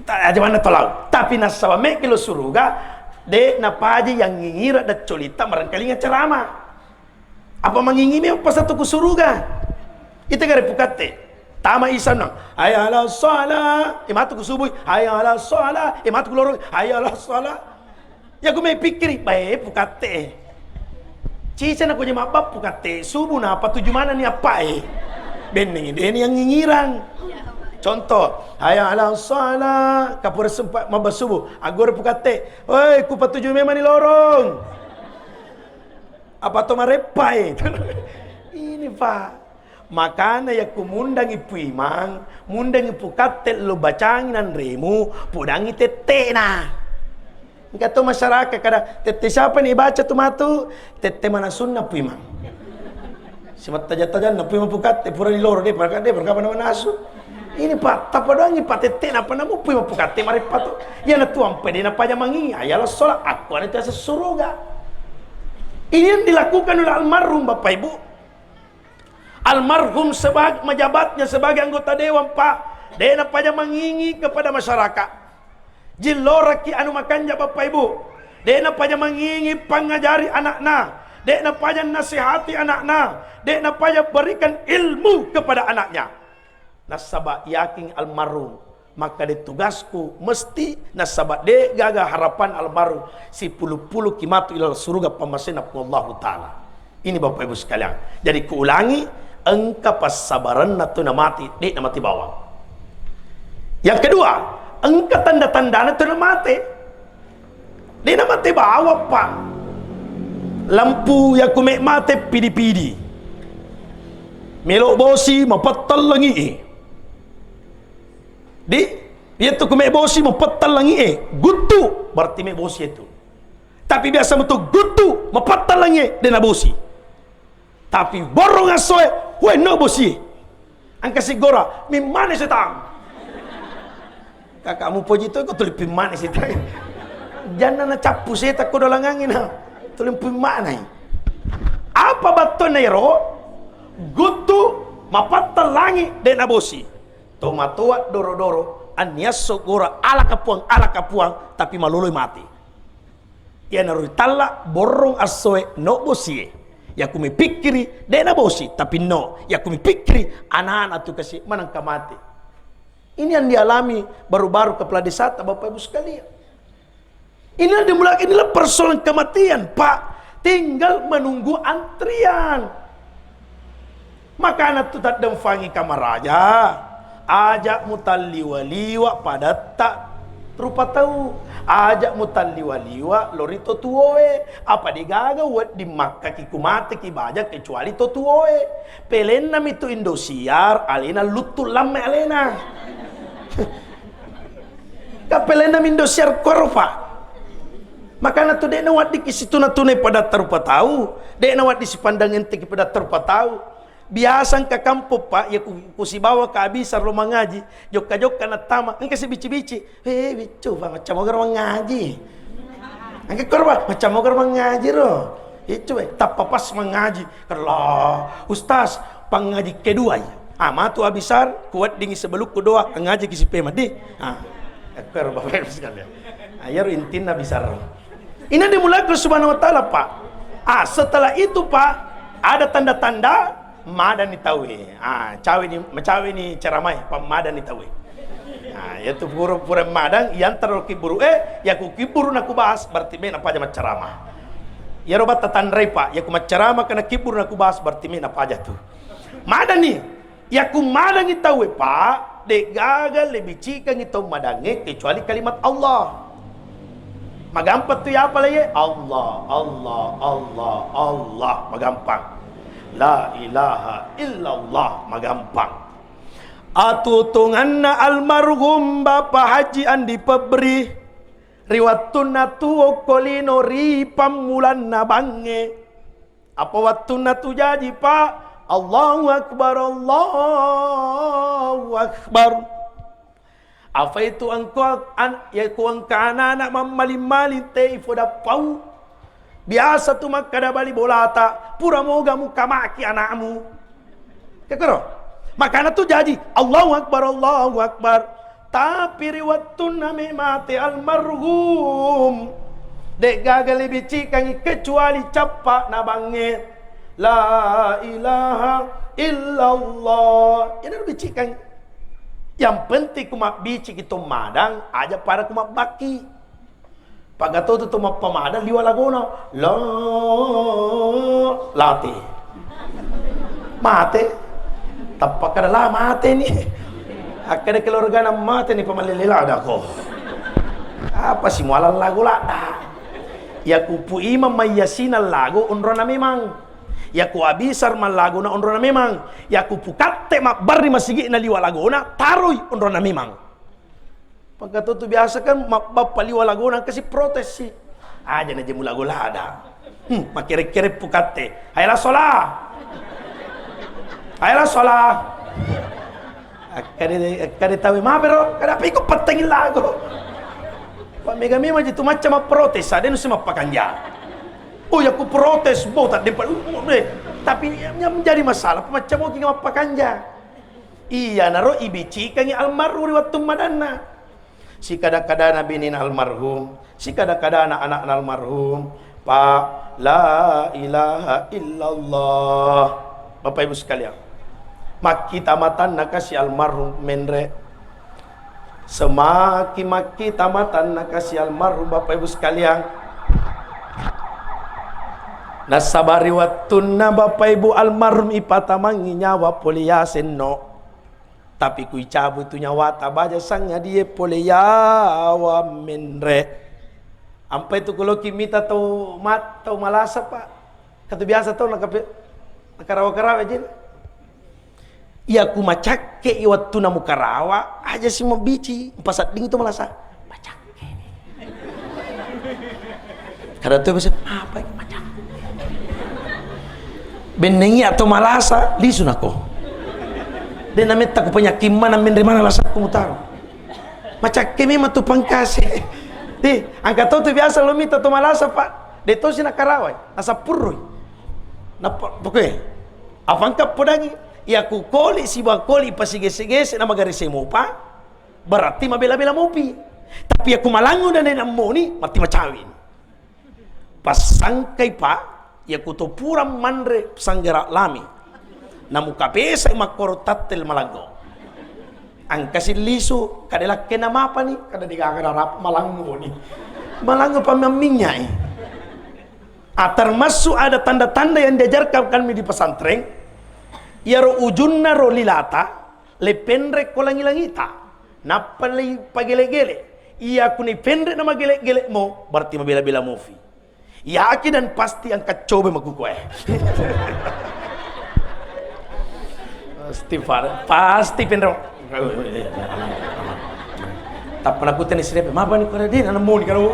Ta-, aja mana to lau. Tapi nasaba meki lo suruga, de napaji yang ngingira da colita merengkalinga ceramah. Apa mangingi me pasatu ku suruga? Ite gare pukatte. Tama isa nang, "Hayya 'ala shalah." E matu ku subui, "Hayya 'ala shalah." E matu ku lorong, "Hayya 'ala shalah." Ya ku me pikkiri, bae pukatte. Cica na ku je mabba pukatte, subuh na apa tuju mana ni apa e? Benneng de ni yang ngingirang. Contoh, "Hayya 'ala shalah." Kapura sempat mabba subuh, agor pukatte. "Oi, ku patuju memang ni lorong." Apa to mareppai? Ini, Pak. Makana yakku mundangi Puimang, mundangi pukatte lo bacangi nanremu, pudangi tette'na. Engka to masyarakat kada, "Tette siapa ni baca tu matu?" "Tette manasunna Puimang." Simattaja-tajanna Puimang pukatte, pura di loro, de, perka-, de, perkapa nama nasu. Ini, Pak, tapadoangi, Pak, tette, napa namu, Puimang pukatte, mareppa tu. Iyana tuang pede, napa jamangi, ayala sholat, aku ada tiasa suruga. Ini yang dilakukan oleh almarhum, Bapak Ibu. Almarhum sebag-, menjabatnya sebagai anggota dewan, Pak, de, napa jamangi kepada masyarakat. Jillorakki anu makanja, Bapak Ibu. De'na paja mangingi pangajari anakna, de'na paja nasihati anakna, de'na paja berikan ilmu kepada anaknya. Nasaba yakin almarhum makkeda, tugasku mesti, nasaba de' gaga harapan almarhum sipulu-pulu ki matu ilal suruga pammasena Puang Allahu Ta'ala. Ini Bapak Ibu sekalian. Jadi kuulangi, engka passabarenna tu namati, de' namati bawang. Yang kedua, engka tanda-tandana tu namate. De' namate bawang, Pak. Lampu yaku me' mate pidi-pidi. Melo' bosi, mapettang langi'e. Di, iyatu ku me' bosi, mapettang langi'e. Guttu, berarti me' bosi itu. Tapi biasa metu guttu, mapettang langi'e, de' nabosi. Tapi borrong assoe, we, no bosi. Engka sigora, mimmane setang. Kakak mupoji to, ko tuli pimmane setang. Janna nacappu setang ko dolangangi na. Tuli pimmanai. Apa battuanna ero? Guttu, mapattang langi, de' nabosi. Tomatoa doro-doro, anniasso gora, alaka puang, alaka puang, tapi maloloi mati. Iyanaro ritalla borrong assoe, no bosie. Yaku mipikkiri, de' nabosi, tapi no. Yaku mipikkiri, anak-anak tu kasi manengka mati. Ini yang dialami baru-baru kepala desata, Bapak Ibu sekalian. Inilah dimulai, inilah persoalan kematian, Pak. Tinggal menunggu antrian. Makana tu taddemfangi kamaraja, aja' mutalliwa-liwa padatta rupa tau, aja' mutalliwa-liwa lori to tuoe, apa degaga wedding makkaki kumateki baja kecuali to tuoe. Pelenna mitu Indosiar, alena luttu lamme alena. Ka pelenna mi Indosiar koro, Pak. Makana tu de'na waddiki situna-tunai padatta rupa tau, de'na waddi sipandang enteki padatta rupa tau. Biasa engka kampong, Pak, ya ku, ku sibawa ka Abisar lo mangaji, jokka-jokka nattama, engka si bici-bici, "Eh, biccu, Pak, macam moga mangaji." Engka koro, Pak, "Macam moga mangaji ro." Biccu, eh, tappa pas mangaji. Kella, Ustaz, pangaji kedua ya. Ah, matu Abisar, kuweddingi sebelukku doa, ngaji ki sipe madi. Ah, ekkero Bapak Ibu sekalian. Ah, iyaro intinna Abisar. Ini dimulai ke Subhanahu wa Ta'ala, Pak. Ah, setelah itu, Pak, ada tanda-tanda madani tauwe. Ah, cawe ni, cawe ni ceramai, Pak, madani tauwe. Ah, yaitu pura-pura madang, yantara kiburu, eh, yaku kiburu naku bahas, berarti me napaja maccarama. Yaro batta tanrai, Pak, yaku maccarama kena kiburu naku bahas, berarti me napaja tu. Madani, yaku madangi tauwe, Pak, de'gaga lebih cikangi tau madange kecuali kalimat Allah. Magampang tu ya apa ye? Allah, Allah, Allah, Allah. Magampang. La ilaha illallah. Magampang. Atutunganna almarhum Bapa Haji Andi Pebri ri wettunna tuo ko lino ri pammulanna bangnge. Apa wettunna tu jaji, Pak? Allahu Akbar, Allahu Akbar. Apa itu engkau an-, ya ku engka anak-anak mammaling-maling te ifo dappau. Biasa tu makkada bali bolata, pura moga mukamaki anakmu. Kekero. Makana tu jaji, Allahu Akbar, Allahu Akbar. Tapi ri wettunna me mate almarhum, de'gaga lebih cikangi kecuali cappa na bangnge. La ilaha illallah. Ini lebih cikangi. Yang penting ku mabbiciki to madang, aja pada ku mabbaki. Pagatotu to mappamadang liwa lagona, la, late. Mate. Tappa kada la mate ni. Akkeda keluargana mate ni pamalele ladako. Apa si muala lago ladda? Ya kupu imam mayyasina lago onrona memang. Ya ku abisar mallago na onrona memang. Ya kupu katte mabbarri masigi na liwa lagona taroi onrona memang. Pangkatutu biasa kan mabbappa liwa lagona kasi protes si. Aja na jemu lago lada. Hmm, makere-kere pukatte. Hayala sola. Hayala sola. Akkade, akkade tawe mapero, kada apa iko pettengi lago. Pak mega memang jitu macam protes, ada nusi mappakanja. Oh ya ku protes, bo tak dempa, uh, uh, deh. Tapi yang menjadi masalah, macam oki mappakanja. Iyanaro ibicikangi almarhum ri wettu madanna. Sikada-kadana binina almarhum, sikada-kadana anakna almarhum, Pak, la ilaha illallah. Bapak Ibu sekalian, makkita matanna kasi almarhum menre. Semaki makkita matanna kasi almarhum, Bapak Ibu sekalian. Nasaba ri wettunna Bapak Ibu almarhum ipatamangngi nyawa pole yasenno. Tapi kui cabu tu nyawata baja sangadie pole yawa menre. Ampai tu kuloki mita tau mat-, tau malasa, Pak. Katu biasa tau nakape-, nakarawa-karawa je. Iya ku macakke i wettu na mukarawa, aja si mabici, mpasadding tu malasa. Macakke. Kada tu biasa, apa ini macakke? Bennengi atau malasa, lisu nako. De nametta ku penyakit mana menre mana lasakku mutaro. Macakke memang tu pangkase. De, angka tau tu biasa lo mita tu malasa, Pak. De tosi nakarawai, nasappurrui. Napa, pokoknya, apa engka podangi? Iya ku koli siba koli pasigese-gese na magare semopa, berarti mabela-bela mopi. Tapi iya ku malangngu dan nemmoni, mati macawi. Passangkai, Pak, iya ku to pura manre sanggara lami. Namuka pesai makkoro tattel malangngo. Angka si lisu, kada lakkena mapani, kada digaga rarap malangngo ni. Malangngo pa mamminnyai. Ah, termasuk ada tanda-tanda yang diajarkan kami di pesantren, iyaro ujunna ro lilata, le penre ko langi-langita, nappa le pagele-gele. Iya kuni penre na magele-gele mo, berarti mabela-bela mofi. Yakin dan pasti angka coba makukuae. Pasti, Pak. Pasti penro. Tappa nakutani sirepe, "Mapa ni kore de, nanemmoni karo."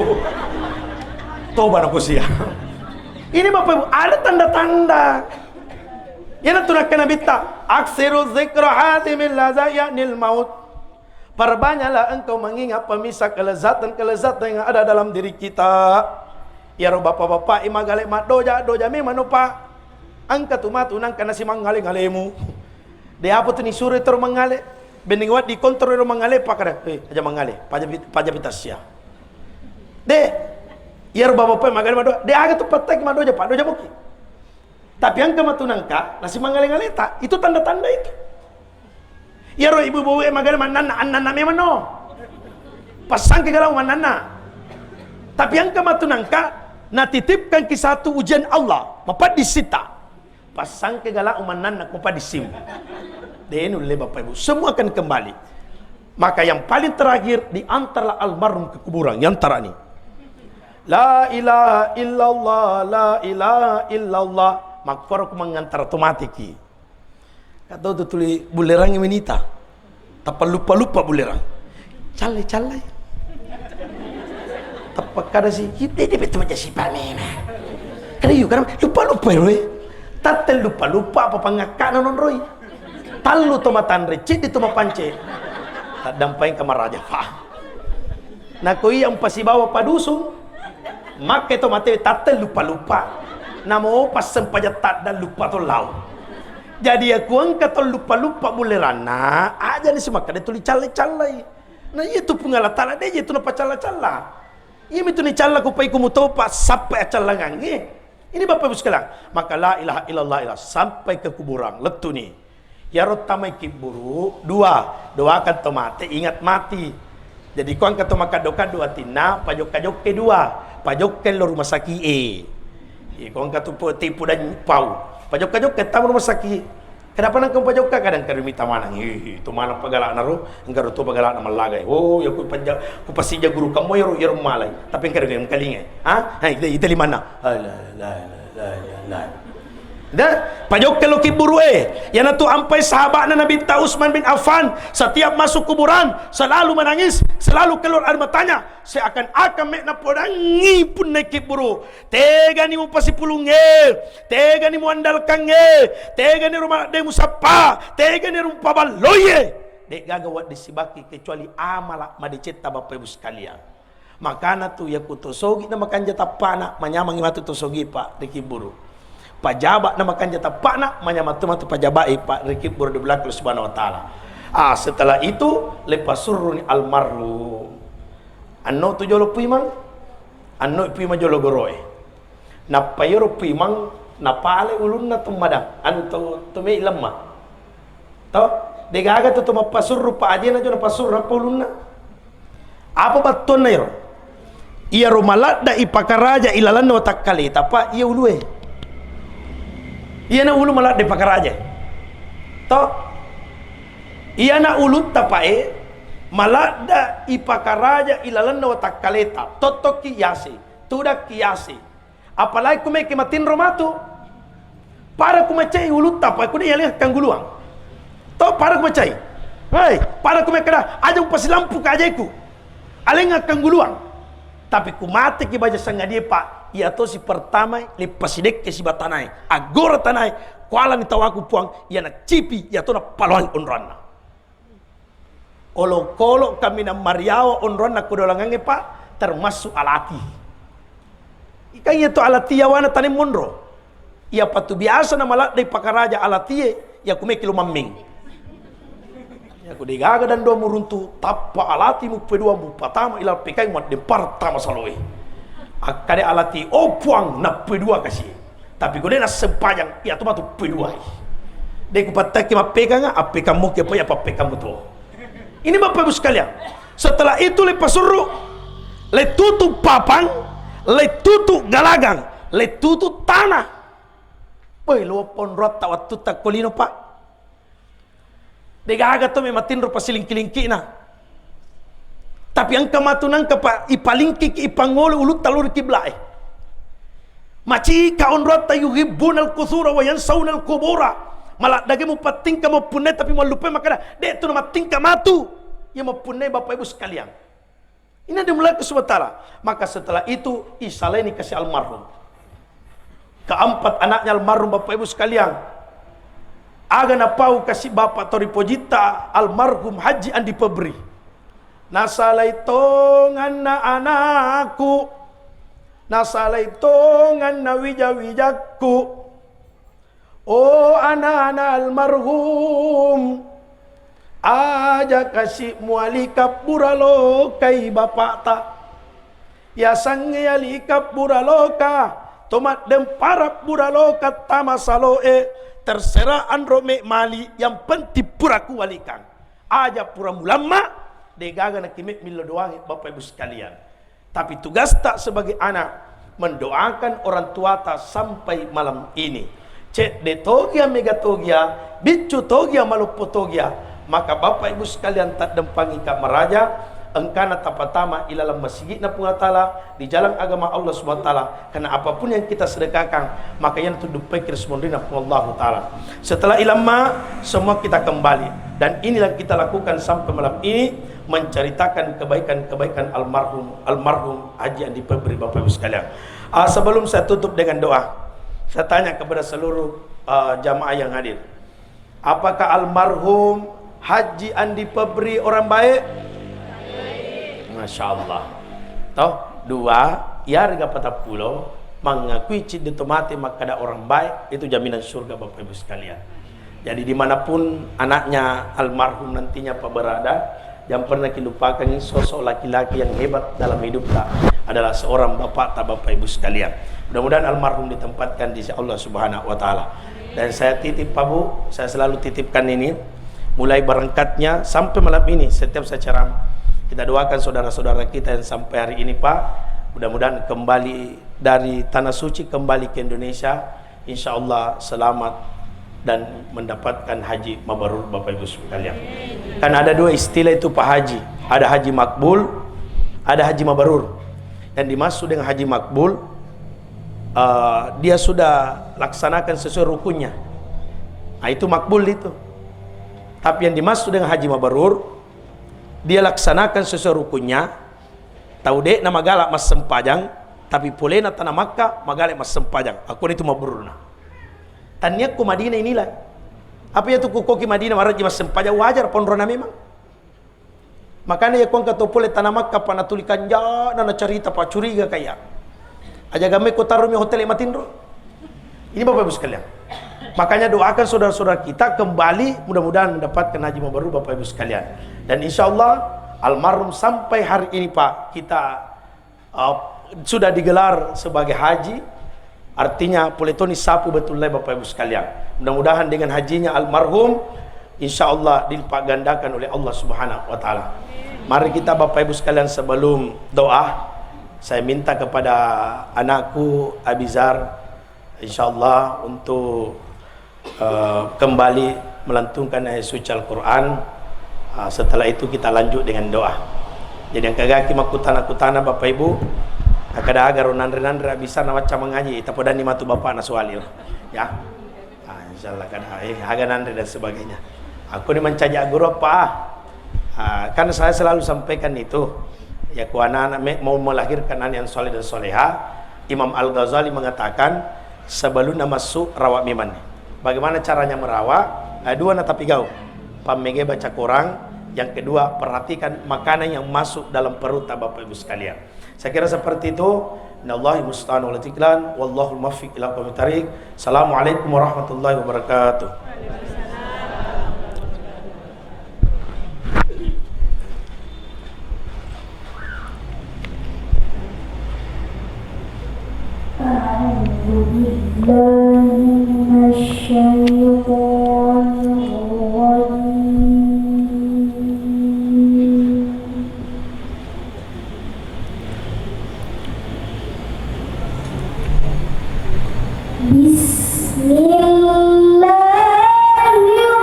Toba nako sia. Ini Bapak Ibu, ada tanda-tanda. Iyana tu nakkeda Nabitta, "Aksiru zikra hadimil lazayat nil maut." Perbanyaklah engkau mengingat pemisah kelezatan-kelezatan yang ada dalam diri kita. Iyaro bapak-bapak i magale maddoja, doja memang no, Pak. Engka tu matu nangka nasi mangale-ngalemu. De apa tu nisuro toro mangale. Benneng waddi kontro ro mangale pakada. Eh, aja mangale. Paja pit-, paja pitasya. De. Iyaro bapak-bapak i magale maddoja. De aga tu pattaki maddoja, Pak. Doja boki. Tapi engka matu nangka nasi mangale-ngaleta. Itu tanda-tanda itu. Iyaro ibu-ibu e magana mannanna, annanna memang no. Passangke galau mannanna. Tapi engka matu nangka natitipkan ki satu ujian Allah, mapaddi sitta. Passangke galau mannanna, mapaddi sim. De nulle Bapak Ibu, semua akan kembali. Maka yang paling terakhir diantarlah almarhum ke kuburan, yang tarani. La ilaha illallah, la ilaha illallah. Makkoro ku mangantara to mateki. Katau tu tuli bullerangngi menita. Tappa luppa-luppa bullerang. Callai-callai. Tappa kada si, "Ide, de betul aja si pamena." Kada yu, kada luppa-luppa ro e. Tatte luppa-luppa apa pangakka na nonroi. Tallu to matanre, ciddi to mapance. Taddampeng kamaraja, Pak. Nako iya mpasibawa padusung, makke to mate tatte luppa-luppa. Namo passeng paja tadda luppa to lao. Jadi aku engka to luppa-luppa bulleranna, aja ni simakkeda tuli calle-callai. Na iya tu Puang Allah Taala de iya tu napacalla-calla. Iya mitu ni calla ku pai ku mutopa sappe acallangangnge. Ini Bapak Ibu sekalian, maka la ilaha illallah ilah sampai ke kuburan, lettu ni. Iyaro tamai kibburu, dua, doakan to mate, ingat mati. Jadi ko engka to makaddo-kaddo atinna, pajokka-jokka dua, pajokka lo rumah sakit e. Iya, ko engka tu po-, tipu dan pau, pajokka-jokka tama rumah sakit. Kenapa nang kau pajokka? Kadang kadu mita manang. Ih, itu manang pagalakna ro, engka ro to pagalakna mallagai. Oh, ya ku panja-, ku pasija guru kamu ya ro, ya ro malai. Tapi engka ro engkalinga. Ha? Hai, ita, ita limanna. La, la, la. Dah, pajokka lo kibburu e. Iyanatu ampai sahabatna Nabitta Utsman bin Affan, setiap masuk kuburan selalu menangis, selalu keluar air matanya, seakan-akan mekna podangi punna kibburu. Tegani mupasipulungnge, tegani muandalkangnge, tegani ro maladde musappa, tegani ro mupaballoie. De'gaga wedding sibakki kecuali amala madecetta, Bapak Ibu sekalian. Makana tu, yakko to sogi na makanja tappana, manyamangi matu to sogi, Pak, ri kibburu. Pajaba na makanja tappana, manyamang tu matu pajabai, Pak, ri kibburu di belakang Allah Subhanahu wa Ta'ala. Ah, setelah itu, lepasurruni almarhum. Anno tu jolo puimang, anno puimang jolo goroe. Nappa iyaro puimang napale ulunna tummadang, anu to, to me lemma. To, degaga tu to mappasurru pa ajena jo napasurru nappa ulunna. Apa battuanna iyaro? Iyaro maladda ipakaraja ilalenna watakkaleta pa iya ulue. Iyana ulu maladda ipakaraja. To, iyana ulutta pae maladda ipakaraja ilalenna watakkaleta, tottokki yase, tudakki yase. Apalagi kumeki matinro matu. Pada kumacai ulutta, apa kude yalenga kangguluang. To, pada kumacai. Hei, pada kumekkeda, aja upasilampu kajeku. Alenga kangguluang. Tapi kumateki baja sangadie, Pak, iya tosi pertama lepasidekke siba tanae. Aggora tanae, kualani tawaku Puang, iyana cipi, iya tona paloang onroanna. Olokolo kaminang mariawa onroanna kodolangangnge, Pak, termasuk alati. Ikan iya tu alati yawana taneng monro. Iya patu biasa na maladde pakaraja alatie, iya kumeki lo mammeng. Iya ku degaga dan dua muruntu, tappa alati muppedua mupatama ilal pekai maddempar tama saloe. Akkade alati, "Oh Puang, nappedua kasi." Tapi ko de nassempajang, iya tu matu peduai. De ku pattaki mappekanga, appekang moki apa iya pappekang muto. Ini Bapak Ibu sekalian. Setelah itu le pasurru, le tutu papang, le tutu galagang, le tutu tanah. Woi, lo ponrotta wattu takkolino, Pak. Degaga to me matinro pasilingki-lingkina. Tapi engka matu nangka pa ipalingkiki ipangolo ulutta lo ri kiblae. Macika onroatta yuhibbunal kutsura wa yansaunal kubura. Maladdage mupattingka mappunnai tapi mallupai makkada, de tu namattingka matu. Iya mappunnai Bapak Ibu sekalian. Ini dimulai ke subhanahu wa ta'ala. Maka setelah itu, isalaini kasi almarhum. Keempat anaknya almarhum, Bapak Ibu sekalian. Aga napau kasi Bapak Tori Pojitta almarhum Haji Andi Pebri. Nasalai tonganna anakku. Nasalai tonganna wija-wijakku. Oh, anana almarhum, aja kasi muali kabbura lokai bapakta. Yasangnge yali kabbura loka, to maddempara bura loka tama saloe, terserah anro me mali, yang penting pura kuwalikang. Aja pura mulamma, degaga nakime millo doangi Bapak Ibu sekalian. Tapi tugasta sebagai anak, mendoakan orang tuata sampai malam ini. Cedde togia, mega togia, biccu togia, maloppo togia. Maka Bapak Ibu sekalian, taddempangi ka maraja, engkana tapatama ilalang masigitna Puang Allah Ta'ala, di jalan agama Allah Subhanahu wa Ta'ala. Karena apapun yang kita sedekahkan, maka yang tuduppai kira semonrina Puang Allah Ta'ala. Setelah ilamma, semua kita kembali. Dan inilah kita lakukan sampai malam ini, menceritakan kebaikan-kebaikan almarhum, almarhum Haji Andi Pebri, Bapak Ibu sekalian. Ah, sebelum saya tutup dengan doa, saya tanya kepada seluruh, ah, jamaah yang hadir. Apakah almarhum Haji Andi Pebri orang baik? Masya Allah. Toh, dua, iyarega patappulo, mengakui cidde to mate makkada orang baik, itu jaminan surga, Bapak Ibu sekalian. Jadi dimanapun anaknya almarhum nantinya Pak berada, jangan pernah kilupakan sosok laki-laki yang hebat dalam hidupta adalah seorang bapakta, Bapak Ibu sekalian. Mudah-mudahan almarhum ditempatkan di sisi Allah Subhanahu wa Ta'ala. Dan saya titip, Pak Bu, saya selalu titipkan ini, mulai berangkatnya sampai malam ini, setiap saya ceramah, kita doakan saudara-saudara kita yang sampai hari ini, Pak, mudah-mudahan kembali dari Tanah Suci, kembali ke Indonesia, insya Allah selamat dan mendapatkan haji mabrur, Bapak Ibu sekalian. Kan ada dua istilah itu, Pak Haji. Ada haji makbul, ada haji mabrur. Yang dimaksud dengan haji makbul, eh, dia sudah laksanakan sesuai rukunnya. Nah, itu makbul itu. Tapi yang dimaksud dengan haji mabrur, dia laksanakan sesuai rukunnya, tau de' na magala massempajang, tapi polena tana Makkah magala massempajang. Aku itu mabrurna. Tania ku Madinah inilah. Apa iya tu kukoki Madinah marajji massempajang, wajar ponrona memang. Makanya iya kuangka to pole tana Makkah pa natuli kanjana na carita pa curiga kaya. Aja gamme ko tarumi hotel matinro. Ini Bapak Ibu sekalian. Makanya doakan saudara-saudara kita kembali, mudah-mudahan mendapatkan haji mabrur, Bapak Ibu sekalian. Dan insya Allah almarhum sampai hari ini, Pak, kita, uh, sudah digelar sebagai haji, artinya pole toni sapu betul lai, Bapak Ibu sekalian. Mudah-mudahan dengan hajinya almarhum, insya Allah dilipat gandakan oleh Allah Subhanahu wa Ta'ala. Mari kita, Bapak Ibu sekalian, sebelum doa, saya minta kepada anakku Abizar, insya Allah, untuk, eh, kembali melantunkan ayat suci Al-Quran. Ah, setelah itu kita lanjut dengan doa. Jadi, engka gaki makkutana-kutana, Bapak Ibu, akkeda aga ro nanre-nanre, abisarna macca mangaji, tapodani matu bapakna suali lah. Ya. Ah, insya Allah kada, eh, aga nanre dan sebagainya. Aku ni mancaji guru apa? Ah, kan saya selalu sampaikan itu. Ya, ku anak-anak me-, mau melahirkan anak yang soleh dan soleha, Imam Al-Ghazali mengatakan, sebelumnya masuk, rawa memang. Bagaimana caranya merawat? Eh, dua na tapigau. Pammege baca Quran, yang kedua perhatikan makanan yang masuk dalam perut, Bapak Ibu sekalian. Saya kira seperti itu. Nallahi musta'an wal tiklan, wallahul muwaffiq ila aqwamit thariq. Assalamualaikum warahmatullahi wabarakatuh. أعوذ بالله من الشيطان الرجيم. بسم الله الرحمن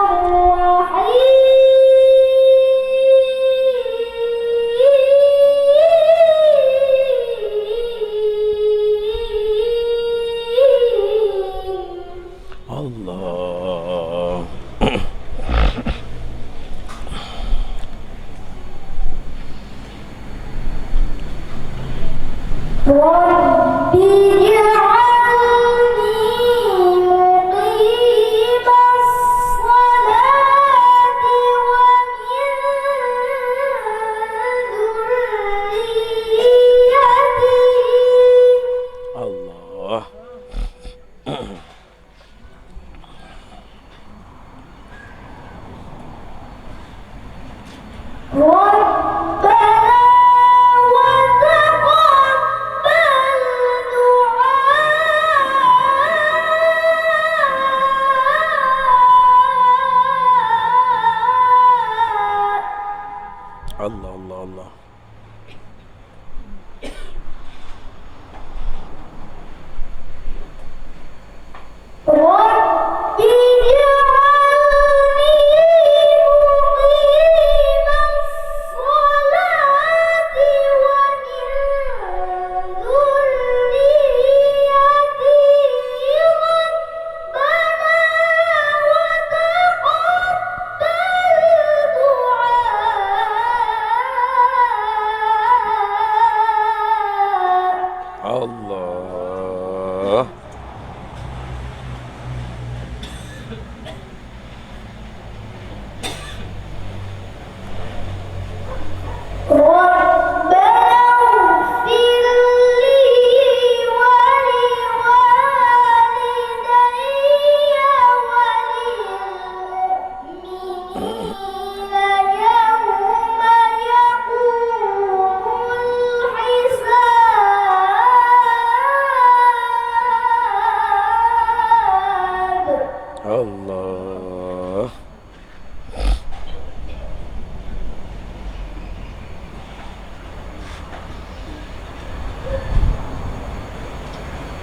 الرحيم. Allah. رب اجعلني مقيم الصلاة ومن ذريتي. Allah. ربنا وتقبل دعاء. Allah, Allah, Allah. رب اجعلني مقيم الصلاة ومن ذريتي. ربنا وتقبل دعاء. Allah. ربنا اغفر لي ولوالدي وللمؤمنين يوم يقوم الحساب. Allah.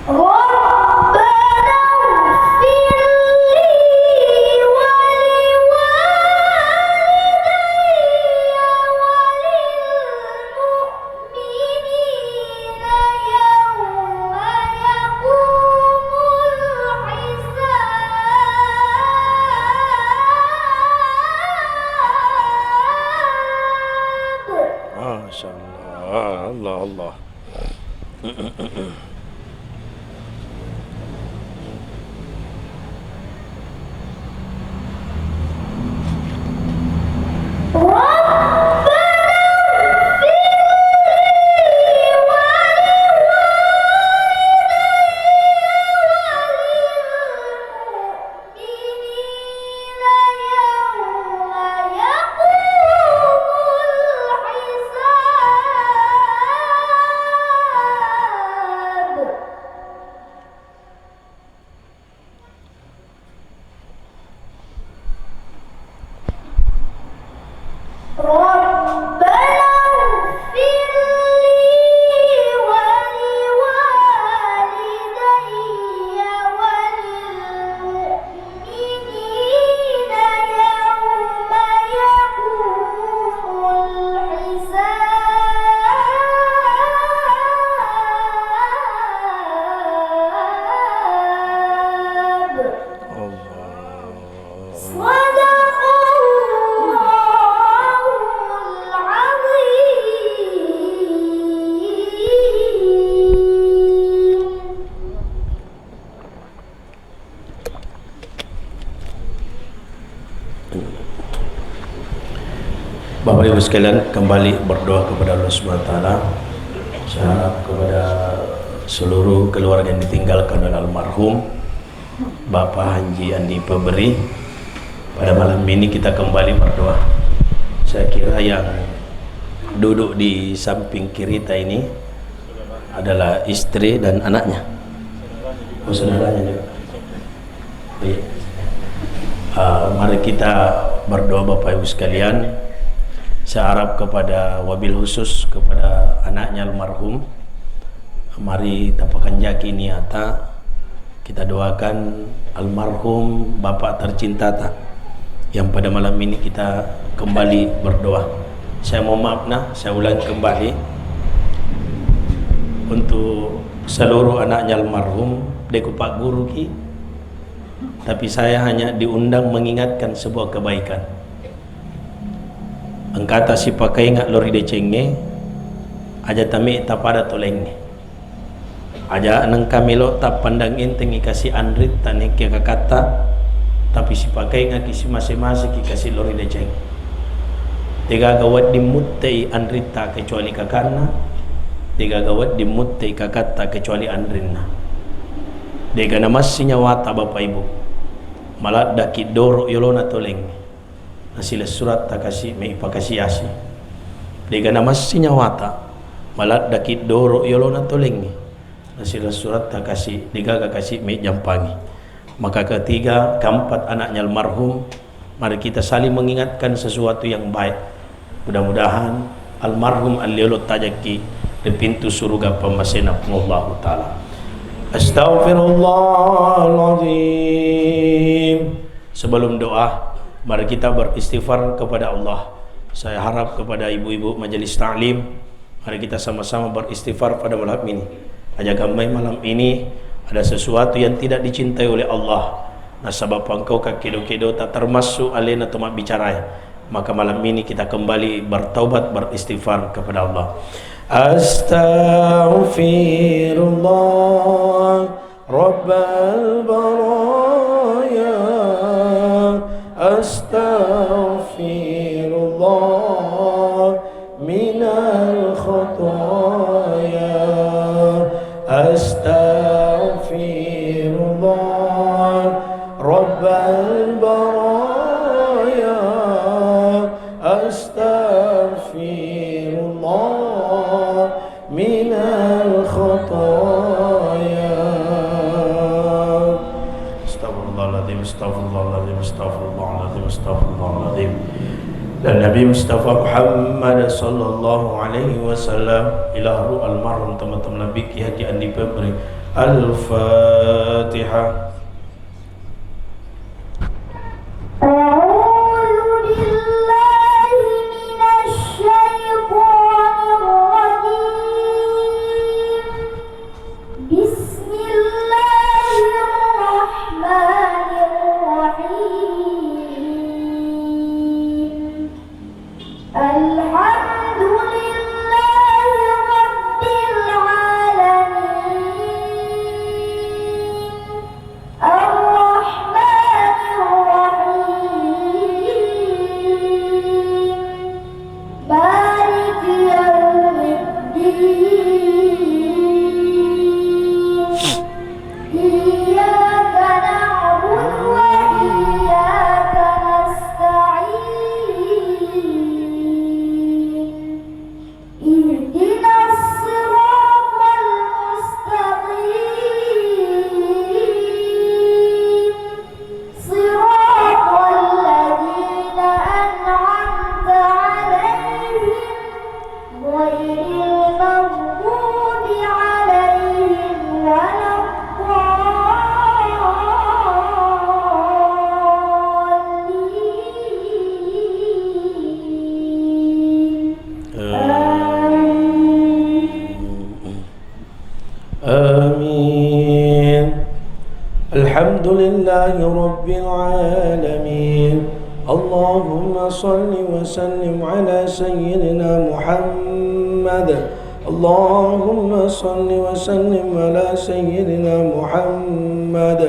ربنا اغفر لي ولوالدي وللمؤمنين يوم يقوم الحساب. Bapak Ibu sekalian, kembali berdoa kepada Allah Subhanahu wa Ta'ala. Saya harap kepada seluruh keluarga yang ditinggalkan oleh almarhum Bapak Haji Andi Peberi, pada malam ini kita kembali berdoa. Saya kira yang duduk di samping kirita ini adalah istri dan anaknya. Oh, saudaranya juga. Baik. Ah, mari kita berdoa, Bapak Ibu sekalian. Saya harap kepada, wabil khusus kepada anaknya almarhum, mari tapakanjaki niata, kita doakan almarhum Bapak tercintata yang pada malam ini kita kembali berdoa. Saya mohon maaf nah, saya ulangi kembali. Untuk seluruh anaknya almarhum, de ku pagguruki, tapi saya hanya diundang mengingatkan sebuah kebaikan. Engkata sipakainga lo ri decengnge, aja tame tapada tolengnge. Aja nengka melo tappandang entengngi kasi anritta nekke kakatta, tapi sipakaingaki simase-maseki kasi lo ri deceng. Degaga wedding muttei anritta kecuali kakanna, degaga wedding muttei kakatta kecuali anrinna. Dega namassinyawata Bapak Ibu, maladdaki doro yolona toleng, nasilessuratta kasi me ipakasi-asi. Dega namassinyawata, maladdaki doro yolona tolengnge, nasilessuratta kasi degaga kasi me jampangi. Maka ketiga, keempat anaknya almarhum, mari kita saling mengingatkan sesuatu yang baik. Mudah-mudahan almarhum alliolo tajakki ri pintu suruga pammasena Puang Allahu Ta'ala. Astaghfirullahaladzim. Sebelum doa, mari kita beristighfar kepada Allah. Saya harap kepada ibu-ibu majelis taklim, mari kita sama-sama beristighfar pada malam ini. Aja gammai malam ini ada sesuatu yang tidak dicintai oleh Allah. Nasaba engkau kakkedo-kedo tak termasuk alena to mabbicarae. Maka malam ini kita kembali bertaubat, beristighfar kepada Allah. Astaghfirullah. رب البرايا، أستغفر الله من الخطايا، أستغفر الله رب البرايا، أستغفر الله من الخطايا. Astagfirullahaladzim, astagfirullahaladzim, astagfirullahaladzim, astagfirullahaladzim. Dan Nabi Mustafa Muhammad sallallahu alaihi wasallam, ilahru almarhum teman-teman Nabi Ki Haji Andi Pebri. Al-Fatihah. أعوذ بالله من الشيطان الرجيم. بسم الله الرحمن الرحيم. الحمد لله رب العالمين. الرحمن الرحيم. مالك يوم الدين. إياك نعبد وإياك نستعين. اهدنا الصراط المستقيم. صراط الذين أنعمت عليهم غير المغضوب عليهم ولا الضالين. آمين. آمين. الحمد لله رب العالمين. اللهم صل وسلم على سيدنا محمد. اللهم صل وسلم على سيدنا محمد.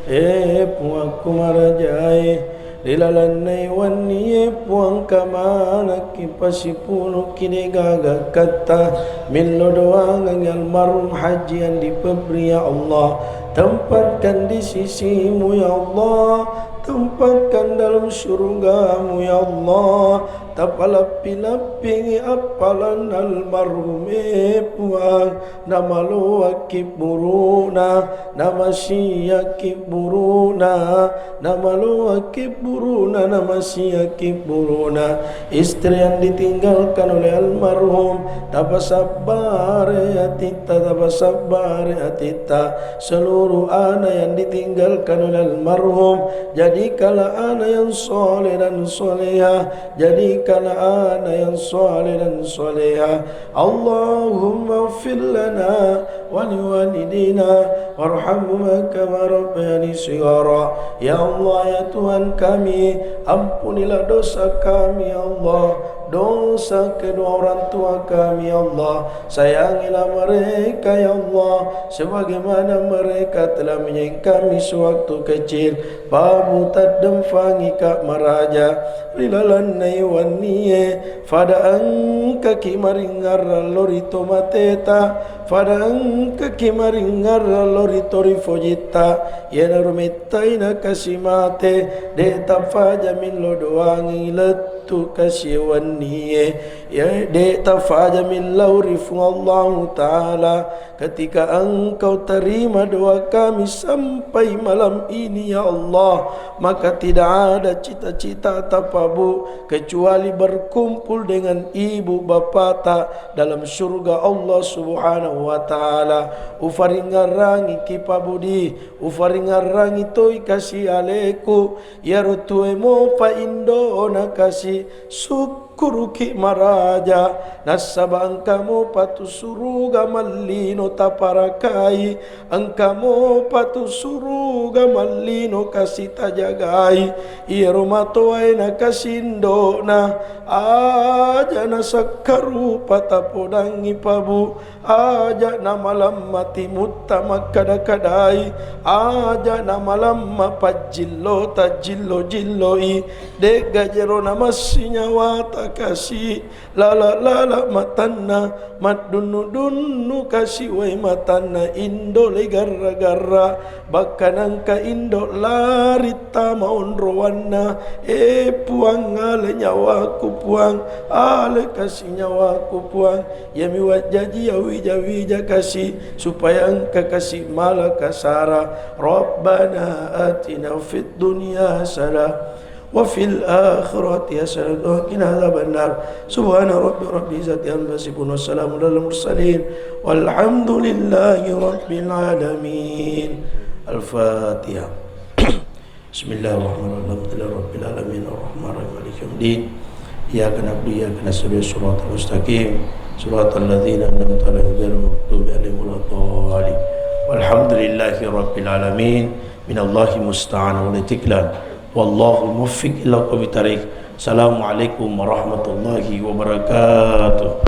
Eh, Puangku marajae, Ri lalennai wennie Puang, kamanakki pasipulukki degaga katta, millo doangengngi almarhum Haji Andi Febri, ya Allah. Tempatkan di sisimu, ya Allah. Tempatkan dalam surgamu, ya Allah. Tapalappi-lappingi appalanna almarhum e Puang, namaloakki buruna, namasiakki buruna, namaloakki buruna, namasiakki buruna. Istri yang ditinggalkan oleh almarhum, tapasabbare atitta, tapasabbare atitta. Seluruh anak yang ditinggalkan oleh almarhum, jadikanlah anak yang soleh dan solehah, jadikanlah anak yang soleh dan solehah. Allahumma ighfir lana wa liwalidina warhamhuma kama rabbayani shighara. Ya Allah, ya Tuhan kami, ampunilah dosa kami, ya Allah, dosa kedua orang tua kami, ya Allah. Sayangilah mereka, ya Allah, sebagaimana mereka telah menyayangi kami sewaktu kecil. Pabu taddemfangika maraja ri lalennai wennie, fada engkaki maringngarrang lao ri tomateta, fada engkaki maringngarrang lao ri torifojitta. Iyanaro mettai nakasi mate, de' tafaja millo doangengngi lettu kasi wennie. Ya, de' tafaja millau ri Fuang Allahu Ta'ala. Ketika Engkau terima doa kami sampai malam ini, ya Allah, maka tidak ada cita-cita ataupun kecuali berkumpul dengan ibu bapata dalam surga Allah Subhanahu wa Ta'ala. Ufaringngarrangi ki pabudi, ufaringngarrangi toi kasi aleku, iyaro tuwe mopa indona kasi, sukkuruki maraja, nasaba engka mopa tu suruga mallino taparakai, engka mopa tu suruga mallino kasi tajagai. Iyaro matowae nakasi indona, aja nasakkarupa tapodangngi pabu, aja namalamma timutta makkada-kadai, aja namalamma pajjillo tajjillo-jilloi, de'ga jero namassi nyawata kasi, lala-lala matanna, maddunnu-dunnu kasi wai matanna indo le garra-garra, bakka nangka indo lari tama onrowanna. E Puang, ale nyawaku Puang, ale kasi nyawaku Puang. Iyami wajjaji ya wija-wija kasi, supaya engka kasi mala kasara. Rabbana atina fid dunya hasanah wa fil akhirati hasanah wa qina adzabannar. Subhana rabbika rabbil izzati amma yasifun wa salamun alal mursalin walhamdulillahi rabbil alamin. Al-Fatihah. Bismillahirrahmanirrahim. Alhamdulillahi rabbil alamin. Arrahmanirrahim. Maliki yaumiddin. Iyyaka na'budu wa iyyaka nasta'in. Shiratal mustaqim. Shiratal ladzina an'amta 'alaihim ghairil maghdubi 'alaihim waladdallin. Walhamdulillahi rabbil alamin. Minallahi musta'an wa tiklan. Wallahu muwaffiq ila aqwamit thariq. Assalamualaikum warahmatullahi wabarakatuh.